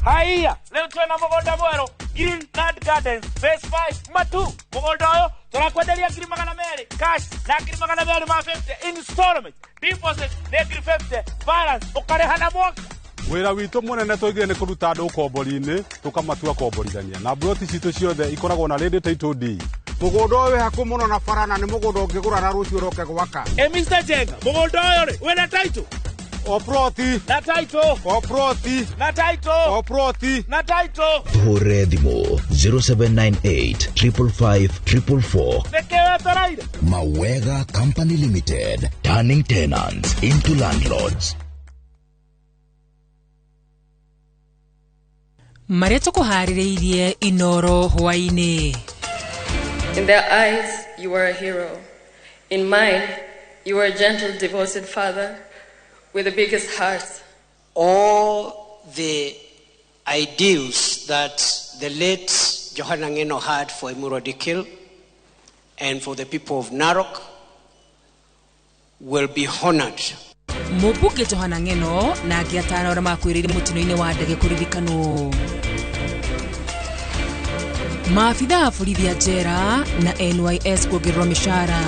Haiya, leo twena mũgũnda mwerũ, Green Land Gardens Phase 5 Matu. Mũgũnda ũyũ tũrakwenderia 200,000 cash na 250,000 installment. Deposit nĩ 50,000, balance ũkarĩha na mwaka. Wĩra witũ mũnene tũigire nĩ kũruta andũ ũkombori-inĩ tũkamatua komborithania, na mburoti citũ ciothe ikoragwo na ready title deed. Mũgũnda ũyũ wĩ hakuhĩ mũno na bara na nĩ mũgũnda ũngĩgũra na rũciũ ũroke gwaka. Ĩ Mr. Jenga, mũgũnda ũyũ rĩ, wĩna title? O ploti. Na title. O ploti. Na title. O ploti. Na title. Tũhũre thimũ 0798 555 444. Nĩkĩ wetereire? Mawega Company Limited, turning tenants into landlords. Marĩa tũkũharĩrĩirie Inoro hwaĩ-inĩ. In their eyes, you were a hero. In mine, you were a gentle, devoted father with the biggest heart. All the ideals that the late Johana Ng'eno had for Emurua Dikirr and for the people of Narok will be honored. Mũmbunge Johana Ng'eno na angĩ atano arĩa makuĩrĩire mũtino-inĩ wa ndege kũririkanwo. Maabitha a borithi a njera na NYS kuongererwo mĩcara.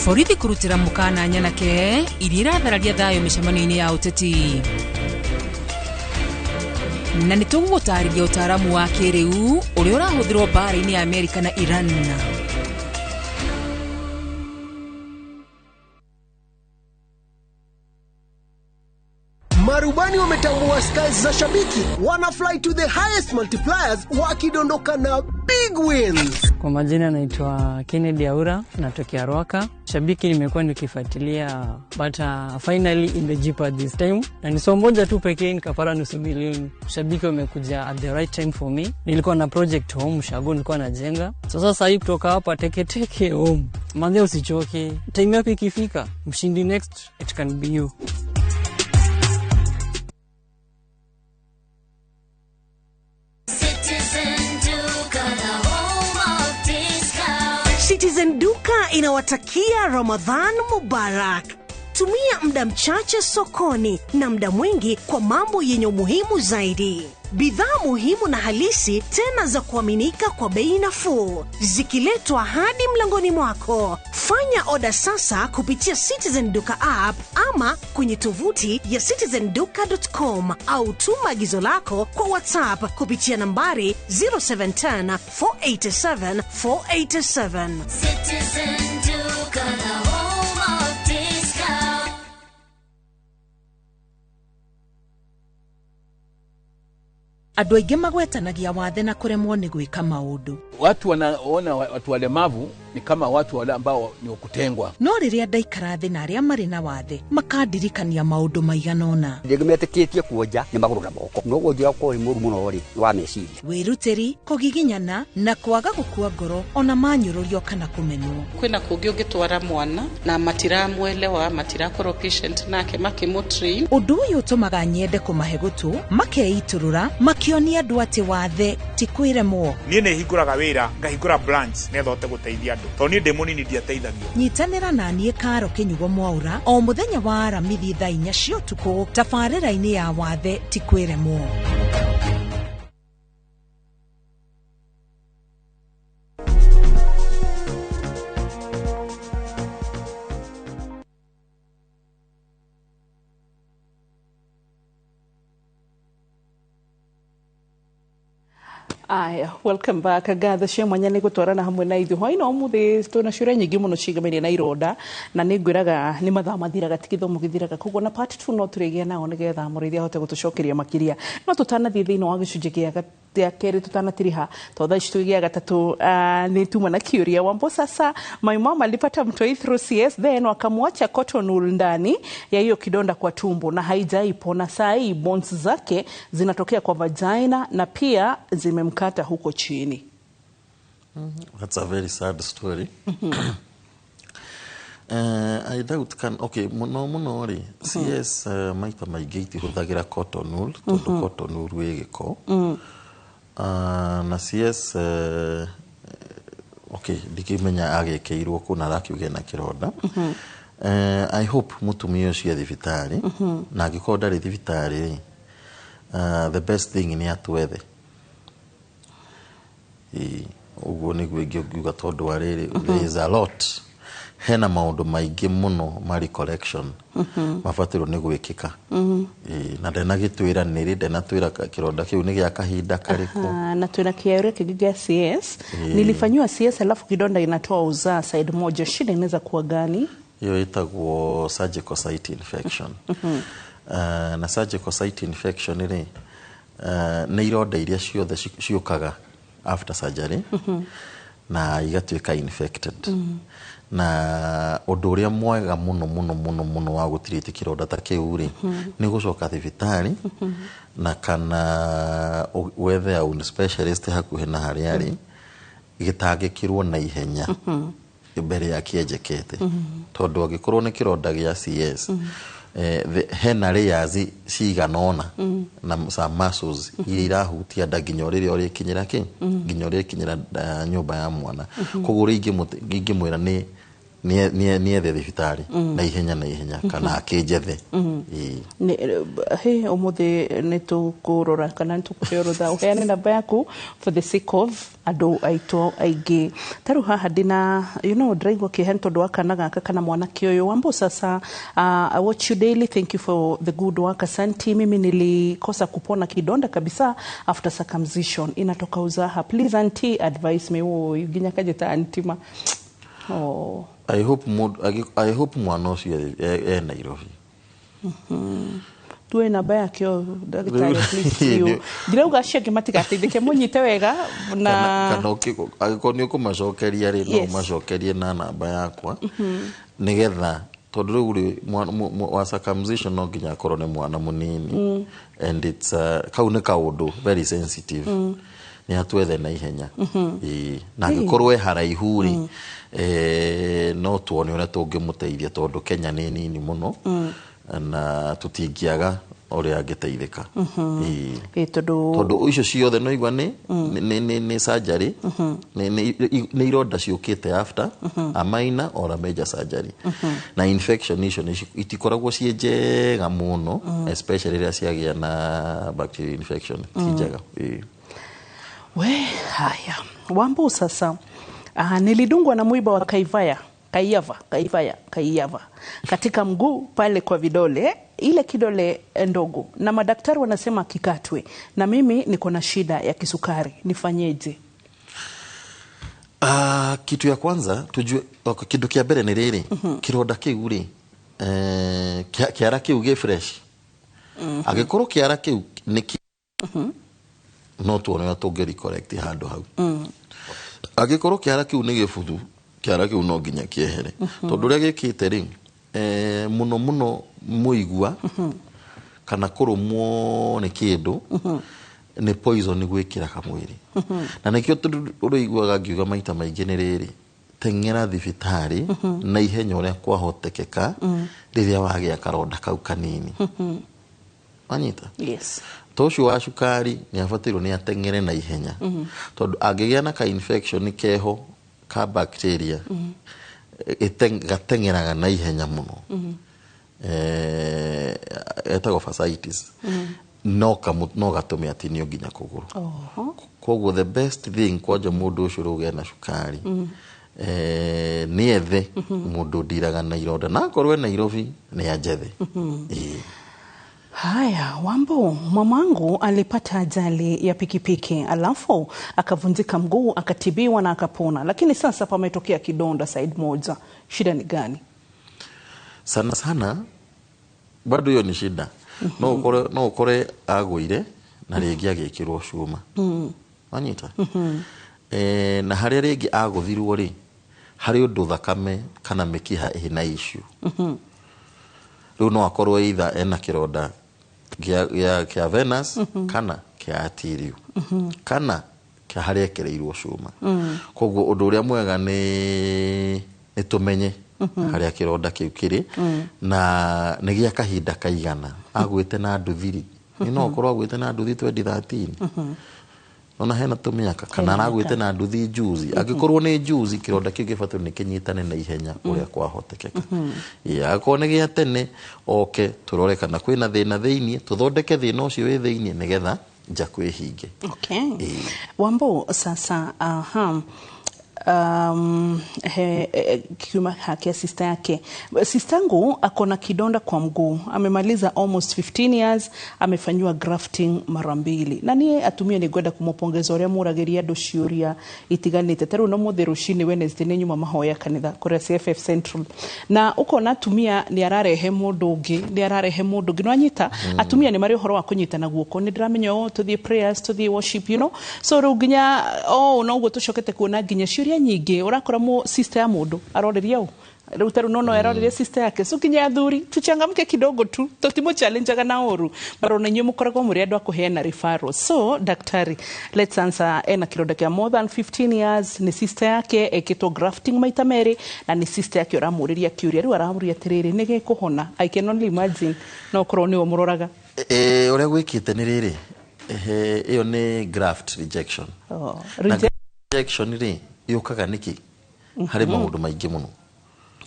Borithi kũrutĩra mũkana nyanake iria irathararia thayũ mĩcemanio-inĩ ya ũteti. Na nĩ tũgũgũtarĩria ũtaaramu wa kĩrĩu ũrĩa ũrahũthĩrwo mbaara-inĩ ya Amerika na Iran. Kwa skies za Shabiki wana fly to the highest multipliers wakidondoka na big wins. Kwa majina naitwa Kennedy Aura, natokea Ruaka. Shabiki nimekuwa nikifuatilia but finally imejipa this time, na ni somo moja tu pekee nikapata 500,000. Shabiki wamekuja at the right time for me. Nilikuwa na project home Ushago, nilikuwa najenga. So sasa hii kutoka hapa teke teke home. Manze usichoke, time yako ikifika, mshindi next it can be you. Citizen Duka, the home of discount. Citizen Duka inawatakia Ramadhan Mubarak. Tumia muda mchache sokoni na muda mwingi kwa mambo yenye umuhimu zaidi. Bidhaa muhimu na halisi tena za kuaminika kwa bei nafuu, zikiletwa hadi mlangoni mwako. Fanya oda sasa kupitia Citizen Duka app ama kwenye tovuti ya citizenduka.com au tuma agizo lako kwa WhatsApp kupitia nambari 0710 487 487. Citizen Duka, the home of discount. Andũ aingĩ magwetanagia wathe na kũremwo nĩ gwĩka maũndũ. Watu wanaona watu walemavu ni kama watu wale ambao ni wakutengwa. No rĩrĩa ndaikara thĩ na arĩa marĩ na wathe makandirikania maũndũ maigana ũna. Rĩngĩ metĩkĩtie kuonja nĩ magũrũ na moko, no wonjia ũkorwo wĩ mũru mũno rĩ wa meciria. Wĩrutĩri, kũgiginyana na kwaga gũkua ngoro ona manyũrũrio kana kũmenwo. Kwĩna kũngĩ ũngĩtwara mwana na matiramwelewa, matirakorwo patient nake makĩmũtrain. Ũndũ ũyũ ũtũmaga nyende kũmahe gũtũ, makeitũrũra, makĩonia andũ atĩ wathe ti kwĩremwo. Niĩ nĩ hingũraga wĩra, ngahingũra branch nĩgetha hote gũteithia andũ, tondũ niĩ ndĩ mũnini ndiateithagio. Nyitanĩra na niĩ Karo Kĩnyugo Mwaura o mũthenya wa Aramithi thaa 4 cia ũtukũ tabarĩra-inĩ ya wathe ti kwĩremwo. Aya, welcome back. Ngatho cia mwanya nĩ gũtwarana hamwe na ithuĩ hwaĩ-inĩ wa ũmũthĩ. Twĩna ciũria nyingĩ mũno ciĩgamĩire na ironda, na nĩ ngwĩraga nĩ mathaa mathiraga, ti gĩthomo gĩthiraga, koguo na part 2 no tũrĩgĩa nao nĩgetha mũrĩithi ahote gũtũcokeria makĩria. No tũtanathiĩ thĩinĩ wa gĩcunjĩ gĩa kerĩ, tũtanatiriha to thaa ici tũgĩa gatatũ, nĩ tuma na kĩũria. Wambo, sasa my mama alipata mtoi through CS, then wakamwacha cotton wool ndani ya hiyo kidonda kwa tumbo na haijaipona. Saa hii bones zake zinatokea kwa vagina na pia zimemkata huko chini. That's a very sad story. I doubt can okay muno muno ri CS maita maingĩ itihũthagĩra cotton wool tondũ cotton wool wĩ gĩko. Na CS okay ndikĩmenya agĩkĩirwo kũ na arakiuga na kĩronda. I hope mũtumia ũcio e thibitarĩ, na angĩkorwo ndarĩ thibitarĩ, the best thing nĩ atwethe. Ũguo nĩguo ingĩuga, tondũ wa rĩrĩ, there is a lot, hena maũndũ maingĩ mũno ma recollection mabatirwo nĩ gwĩkĩka. Na ndanagĩtwĩra nĩrĩ, ndanatwĩra kĩronda kĩu nĩ gĩa kahinda karĩkũ. Na twĩna kĩaũria kĩngĩ gĩa CS. Nilifanyiwa CS alafu kidonda inatoa uzaa side moja, shida inaweza kuwa gani? Hiyo ĩtagwo surgical site infection. Na surgical site infection rĩ, nĩ ironda iria ciothe ciũkaga after surgery na igatuĩka infected. Na ũndũ ũrĩa mwega mũno mũno mũno mũno wa gũtirĩti kĩronda ta kĩu rĩ, nĩ gũcoka thibitarĩ na kana wethe a wound specialist hakuhĩ na harĩa arĩ, gĩtangĩkĩrwo na ihenya mbere ya kĩenjekete, tondũ angĩkorwo nĩ kĩronda gĩa CS, hena layers cigana ũna na some muscles iria irahutia nda nginya rĩrĩa ũrĩkinyĩra kĩ, nginya ũrĩkinyĩra nyũmba ya mwana. Koguo ũrĩa ingĩmwĩra nĩ niethe thibitarĩ na ihenya na ihenya kana akĩnjethe. He ũmũthĩ nĩ tũkũrora kana nĩ tũkũheo rũtha ũheane namba yaku for the sake of andũ aitũ aingĩ. Ta rĩu haha ndĩna ndĩraigua kĩeha nĩ tondũ wa kana gaka kana mwanake ũyũ. Wambo, sasa I watch you daily, thank you for the good work, asanti. Mimi nilikosa kupona kidonda kabisa after circumcision, inatoka uzaha, please auntie advise me. Oh, nginya kajeta auntie ma. Oh. I hope mwana ũcio e Nairobi. Tuwe namba yake o ndagĩtarĩ, please, biũ. Ndirauga acio angĩ matigateithĩke, mũnyite wega na Kana angĩkorwo nĩ ũkũmacokeria rĩ, no ũmacokerie na namba yakwa, nĩgetha tondũ rĩu rĩ wa circumcision no nginya akorwo nĩ mwana mũnini, and it's kau nĩ kaũndũ very sensitive, nĩ atwethe na ihenya. Ĩĩ. Na angĩkorwo e haraihu rĩ, no tuone ũrĩa tũngĩmũteithia, tondũ Kenya nĩ nini mũno, na tũtingĩaga ũrĩa angĩteithĩka. Ĩĩ. Ĩ, tondũ Tondũ icio ciothe no igua nĩ surgery, nĩ ironda ciũkĩte after a minor or a major surgery, na infection icio itikoragwo ciĩ njega mũno, especially rĩrĩa ciagĩa na bacterial infection, ti njega. Ĩĩ. We haya, Wambu, sasa nilidungwa na mwiba wa kaivaya kaiyava kaivaya kaiyava katika mguu pale kwa vidole, ile kidole ndogo, na madaktari wanasema kikatwe, na mimi niko na shida ya kisukari, nifanyeje? Kitu ya kwanza tujue, okay, kindu kia mbere nĩ rĩrĩ, kĩronda kĩu rĩ, kĩara kĩu gĩ fresh? Angĩkorwo kĩara kĩu nĩ no tuone ũrĩa tũngĩ correct handũ hau. Angĩkorwo kĩara kĩu nĩ gĩbuthu, kĩara kĩu no nginya kĩehere, tondũ ũrĩa gĩkĩte rĩ, mũno mũno mũigua kana kũrũmwo nĩ kĩndũ nĩ poison gwĩkĩraga mwĩrĩ, na nĩkĩo tondũ ũrĩiguaga ngiuga maita maingĩ nĩ rĩrĩ, teng'era thibitarĩ na ihenya ũrĩa kwahotekeka rĩrĩa wagĩa karonda kau kanini. Wanyita? Yes. To ũcio wa cukari nĩ abatairwo nĩ ateng'ere na ihenya, tondũ angĩgĩa na ka infection keho ka bacteria, gateng'eraga na ihenya mũno, etagwo fasciitis, no gatũme atinio nginya kũgũrũ. Koguo the best thing kwanja mũndũ ũcio ũrauga ena cukari, nĩ ethe mũndũ ndiraga na ironda, na akorwo e Nairobi nĩ anjethe. Ĩĩ. Haya, Wambo, mamangu alipata ajali ya pikipiki alafu akavunjika mguu, akatibiwa na akapona, lakini sasa pametokea kidonda side moja. Shida ni gani? Sana sana bado hiyo ni shida. No ũkore agũire na rĩngĩ agĩkĩrwo cuma. Wanyita? Na harĩa rĩngĩ agũthirwo rĩ, harĩ ũndũ thakame kana mĩkiha ĩna issue. Rĩu no akorwo either ena kĩronda kĩa venous, kana kĩa arterial, kana kĩa harĩa ekereirwo cuma. Koguo ũndũ ũrĩa mwega nĩ tũmenye harĩa kĩronda kĩu kĩrĩ, na nĩ gĩa kahinda kaigana agwĩte na nduthi rĩ. Nĩ no ũkorwo agwĩte na nduthi 2013, ona hena tũmĩaka, kana aragwĩte na nduthi juzi. Angĩkorwo nĩ juzi, kĩronda kĩu gĩbatiĩ nĩ kĩnyitane na ihenya ũrĩa kwahotekeka. Ĩĩ, angĩkorwo nĩ gĩa tene, oke tũrore kana kwĩna thĩna thĩiniĩ, tũthondeke thĩna ũcio wĩ thĩiniĩ nĩgetha nja kwĩhinge. Okay. Wambo, sasa aha. Kiuma haki ya sister yake. Sistangu ako na kidonda kwa mguu, amemaliza almost 15 years, amefanyiwa grafting mara mbili, na niĩ atumia nĩ ngwenda kũmũpongeza ũrĩa mũragĩria andũ ciũria itiganĩte. Ta rĩu no mũthĩ rũcinĩ Wednesday nĩ nyuma mahoya kanitha kũrĩa CFF Central, na ũkona atumia nĩ ararehe mũndũ ũngĩ, nĩ ararehe mũndũ ũngĩ, nĩwanyita? Atumia nĩ marĩ ũhoro wa kũnyitana guoko. Nĩ ndĩramenya, oh, tũthiĩ prayers, tũthiĩ worship, so rĩu nginya oh, noguo tũcokete kuona nginya ciũria nyingĩ, ũrakora mũ sister ya mũndũ aroreria ũ rĩu ta rĩu no aroreria sister yake. So nginya athuri tuchangamke kidogo tu, tũtimũ challengeaga na ũru, but ona inyuĩ mũkoragwo mũrĩ andũ a kũheana referral. So daktari, let's answer. Ena kĩronda kĩa more than 15 years, nĩ sister yake ekĩtwo grafting maita merĩ, na nĩ sister yake ũramũrĩria kĩũria. Rĩu aramũria atĩrĩrĩ, nĩ gĩkũhona? I can only imagine no ũkorwo nĩwe mũroraga. Ũrĩa gwĩkĩte nĩ rĩrĩ, ĩyo nĩ graft rejection. Oh, na rejection rĩ, yũkaga nĩkĩ? Harĩ maũndũ maingĩ mũno.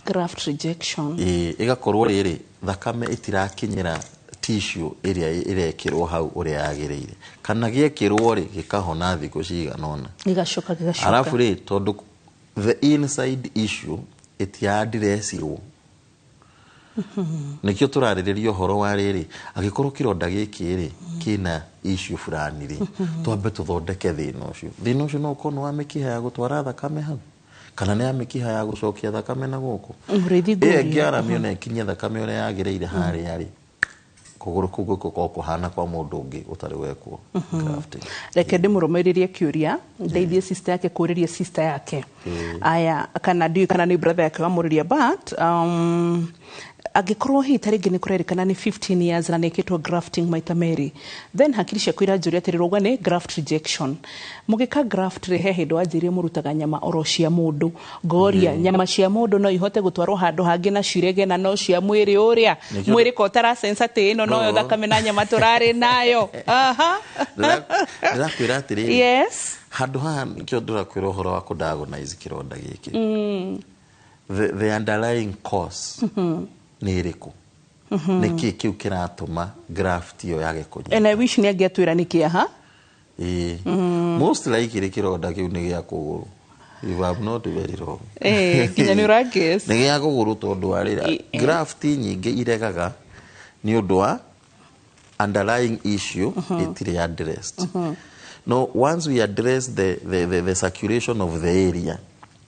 Graft rejection. Ĩ, ĩgakorwo rĩrĩ, thakame ĩtirakinyĩra tissue ĩrĩa ĩrekĩrwo hau ũrĩa yagĩrĩire, kana gĩekĩrwo rĩ, gĩkahona thikũ cigana ũna, gĩgacoka gĩgacoka. Arabu rĩ, tondũ the inside issue ĩtirandirecirwo, nĩkĩo tũrarĩrĩria ũhoro wa rĩrĩ, angĩkorwo kĩronda gĩkĩ rĩ kĩna issue fulani rĩ, twambe tũthondeke thĩna ũcio. Thĩna ũcio no ũkorwo nĩ wa mĩkiha ya gũtwara thakame hau, kana nĩ ya mĩkiha ya gũcokia thakame na gũkũ. Mũrĩithi ĩyo ngũria. ĩngĩaramio na ĩkinyie thakame ũrĩa yagĩrĩire harĩa rĩ, Kũgũrũ kũu gũkorwo kũhana kwa mũndũ ũngĩ ũtarĩ wekwo grafting. Reke ndĩmũrũmĩrĩrie kĩũria, ndeithie sister yake kũrĩria sister yake. Aya, kana ndiũĩ kana nĩ brother yake wamũrĩria, but angĩkorwo hihi ta rĩngĩ nĩ kũrerĩkana nĩ 15 years na nĩkĩtwo grafting maita merĩ, then hakiri ciaku iranjũria atĩrĩrĩ, ũguo nĩ graft rejection. Mũgĩka graft rĩ, he hĩndĩ wanjĩrire mũrutaga nyama oro cia mũndũ. Ngoria, nyama cia mũndũ no ihote gũtwarwo handũ hangĩ na cirege na no cia mwĩrĩ ũrĩa mwĩrĩ ko ũtarasensa atĩ ĩno noyo No. thakame na nyama tũrarĩ nayo? Aha. Ndĩrakwĩra atĩrĩrĩ, handũ haha nĩkĩo ndĩrakwĩra ũhoro wa kũ-diagnose kĩronda gĩkĩ, the underlying cause nĩ ĩrĩkũ, nĩkĩ kĩu kĩratũma graft ĩyo yage kũnyita. And I wish nĩ angĩatwĩra nĩkĩ aha. Ĩĩ. Most likely kĩronda kĩu nĩ gĩa kũgũrũ, if I'm not very wrong. Nginya nĩ ũra-guess. Nĩ gĩa kũgũrũ tondũ wa rĩra graft nyingĩ iregaga nĩ ũndũ wa underlying issue ĩtirĩ addressed. No once we address the circulation of the area,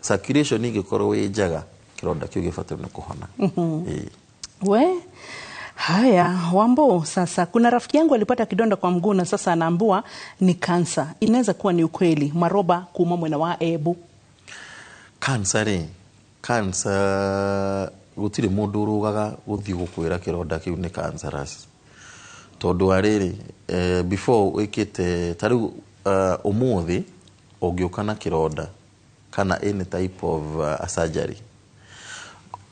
circulation ĩngĩkorwo ĩ njega, kĩronda kĩu gĩbatiĩ nĩ kũhona. Ĩĩ. We haya, Wambo, sasa kuna rafiki yangu alipata kidonda kwa mguu na sasa anaambua ni kansa. Inaweza kuwa ni ukweli? Maroba kuma mwena wa Ebu. Cancer rĩ, cancer gũtirĩ mũndũ ũrũgaga gũthiĩ gũkwĩra kĩronda kĩu nĩ cancerous, tondũ wa rĩrĩ, before wĩkĩte ta rĩu, ũmũthĩ ũngĩũka na kĩronda kana any type of a surgery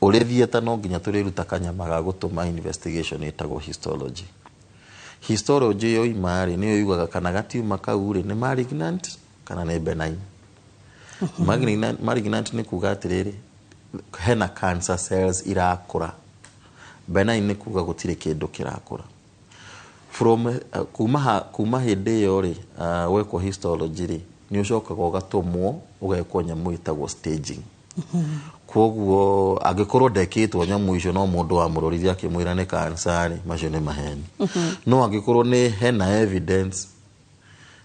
ũrĩ theatre, no nginya tũrĩruta kanyama ga gũtũma investigation ĩtagwo histology. Histology yoima rĩ, nĩyo yugaga kana gatiuma kau rĩ nĩ malignant kana nĩ benign. Malignant nĩ kuga atĩrĩrĩ, hena cancer cells irakũra. Benign nĩ kuga gũtirĩ kĩndũ kĩrakũra. From kuma hĩndĩ ĩyo rĩ, wekwo histology rĩ, nĩ ũcokaga ũgatũmwo ũgekwo nyamũ ĩtagwo staging. Koguo angĩkorwo ndekĩtwo nyamũ icio, no mũndũ wamũrorire akĩmwĩra nĩ cancer rĩ, macio nĩ maheni. No angĩkorwo nĩ hena evidence,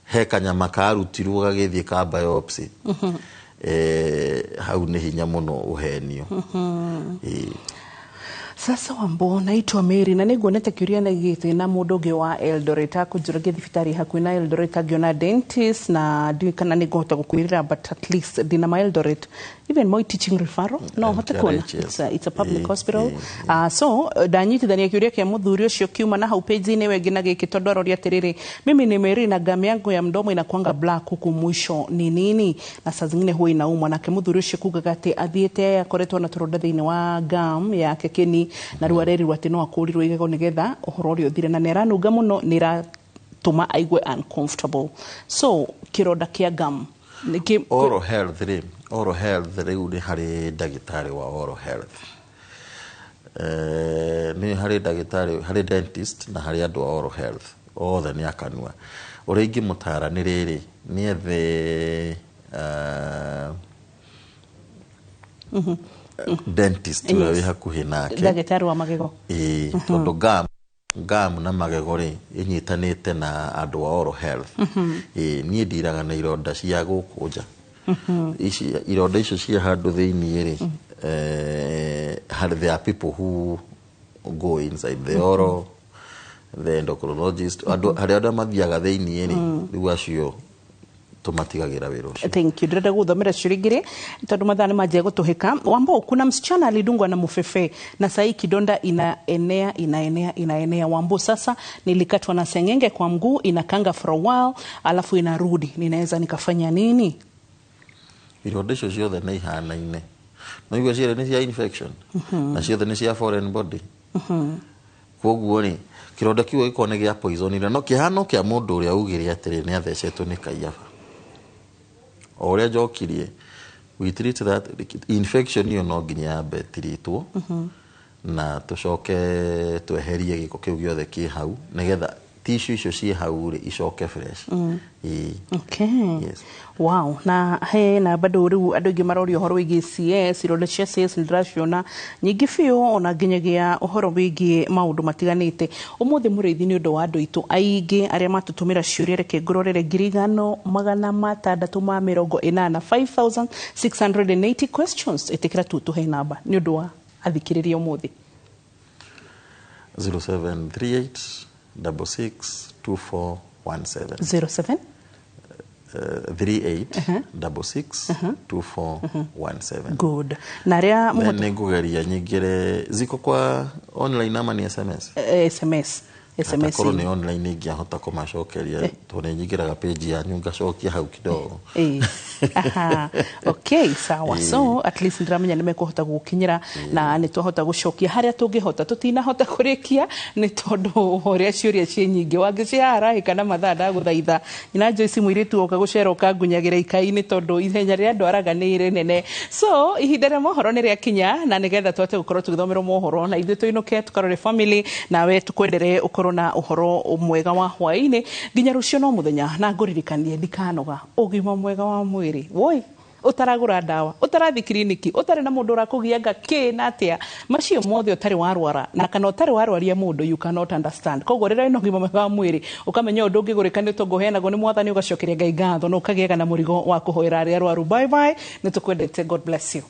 he kanyama karutirwo gagĩthiĩ ka biopsy, hau nĩ hinya mũno ũhenio. Ĩĩ. Sasa Wambo, naitwa Mary na nĩnguonete kĩũria na gĩtĩ na mũndũ ũngĩ wa Eldoret akũnjũragia thibitarĩ hakuhĩ na Eldoret angĩona dentist, na ndiũĩ kana nĩngũhota gũkwĩrĩra, but at least ndĩna ma Eldoret, even Moi Teaching Referral no hote kuona. MTRH, yes. It's a public hospital. So ndanyitithania kĩũria kĩa mũthuri ũcio kiuma na hau page-inĩ wengĩ na gĩkĩ, tondũ aroria atĩrĩrĩ, mimi ni Mary na gum yangu ya mdomo inakuanga black huku mwisho, ni nini? Na saa zingine huwa inauma. Nake mũthuri ũcio kugaga atĩ athiĩte akoretwo na tũronda thĩinĩ wa gum yake kĩni, na rĩu arerirwo atĩ no akũrirwo igego nĩgetha ũhoro ũrĩa ũthire, na nĩ aranunga mũno, nĩ ĩratũma aigue uncomfortable. So kĩronda kĩa gum nĩkĩ? Oral health rĩ, oral health rĩu nĩ harĩ ndagĩtarĩ wa oral health, nĩ harĩ ndagĩtarĩ, harĩ dentist na harĩ andũ a oral health, othe nĩ akanua. Ũrĩa ingĩmũtara nĩ rĩrĩ, nĩ ethe dentist ũrĩa wĩ hakuhĩ nake. Ndagĩtarĩ wa magego. Ĩĩ, tondũ gum na magego rĩ, ĩnyitanĩte na andũ a oral health. Ĩĩ, niĩ ndiraga na ironda cia gũkũ nja. Ici ironda icio cia handũ thĩiniĩ rĩ, there are people who go inside the oral, the endocrinologist, andũ harĩ andũ mathiaga thĩiniĩ rĩ, rĩu acio tũmatigagĩra wĩra ũcio. Thank you. Ndĩrenda gũthomera ciũria igĩrĩ tondũ mathaa nĩ manjia gũtũhĩka. Wambo, kuna msichana alidungwa na mufefe na sahii kidonda inaenea, inaenea, inaenea. Wambo, sasa nilikatwa na sengenge kwa mguu, inakanga for a while alafu inarudi. Ninaweza nikafanya nini? Ironda icio ciothe nĩ ihanaine, no igua cierĩ nĩ cia infection na ciothe nĩ cia foreign body. Koguo rĩ, kĩronda kĩu gĩkorwo nĩ gĩa poison, no kĩhano kĩa mũndũ ũrĩa ugire atĩrĩ nĩ athecetwo nĩ kaiyaba, o ũrĩa njokirie, we treat that infection ĩyo, no nginya yambe ĩtiritwo na tũcoke tweherie gĩko kĩu gĩothe kĩ hau, nĩgetha tissue icio ciĩ hau rĩ, icoke fresh. Ĩĩ. Okay. Yes. Wow. Na he na bado rĩu andũ aingĩ maroria ũhoro wĩgiĩ CS, ironda cia CS nĩ ndĩraciona nyingĩ biũ, ona nginyagia ũhoro wĩgiĩ maũndũ matiganĩte. Ũmũthĩ mũrĩithi, nĩ ũndũ wa andũ aitũ aingĩ arĩa matũtũmĩra ciũria, reke ngũrorere 5680, 5680 questions. Ĩtĩkĩra tu tũhe namba nĩ ũndũ wa athikĩrĩria ũmũthĩ. 0738 66 2417. 07 38 66 2417. Good. Na arĩa Then mũhota nĩngũgeria nyingĩre ziko kwa online ama ni SMS? SMS. SMS. Korwo nĩ online ingĩahota kũmacokeria, tondũ nĩ nyingĩraga page yanyu ngacokia hau kidogo. Ĩĩ. Aha. Okay, sawa. Ĩĩ. So at least ndĩramenya nĩ mekũhota gũkinyĩra na nĩ twahota gũcokia harĩa tũngĩhota. Tũtinahota kũrĩkia nĩ tondũ wa ũrĩa ciũria ciĩ nyingĩ, wangĩciharahĩka na mathaa, ndagũthaitha. Nyina Joyce mũirĩtu oka gũcera ũkangunyagĩra ikai-inĩ tondũ ihenya rĩrĩa ndwaraga nĩ rĩnene. So ihinda rĩa mohoro nĩ rĩakinya, na nĩgetha tũhote gũkorwo tũgĩthomerwo mohoro na ithuĩ tũinũke tũkarore family, nawe tũkwendere ũkorwo na ũhoro mwega wa hwaĩ-inĩ nginya rũciũ no mũthenya. Na ngũririkanie, ndikanoga, ũgima mwega wa mwĩrĩ woi, ũtaragũra ndawa, ũtarathiĩ kiriniki, ũtarĩ na mũndũ ũrakũgianga kĩ na atĩa, macio mothe, ũtarĩ warwara na kana ũtarĩ warwaria mũndũ, you cannot understand. Koguo rĩrĩa wĩna ũgima mwega wa mwĩrĩ, ũkamenya ũndũ ũngĩgũrĩka nĩ ũtonga ũheanagwo nĩ Mwathani, ũgacokeria Ngai ngatho na ũkagĩaga na mũrigo wa kũhoera arĩa arwaru. Bye bye, nĩ tũkwendete. God bless you.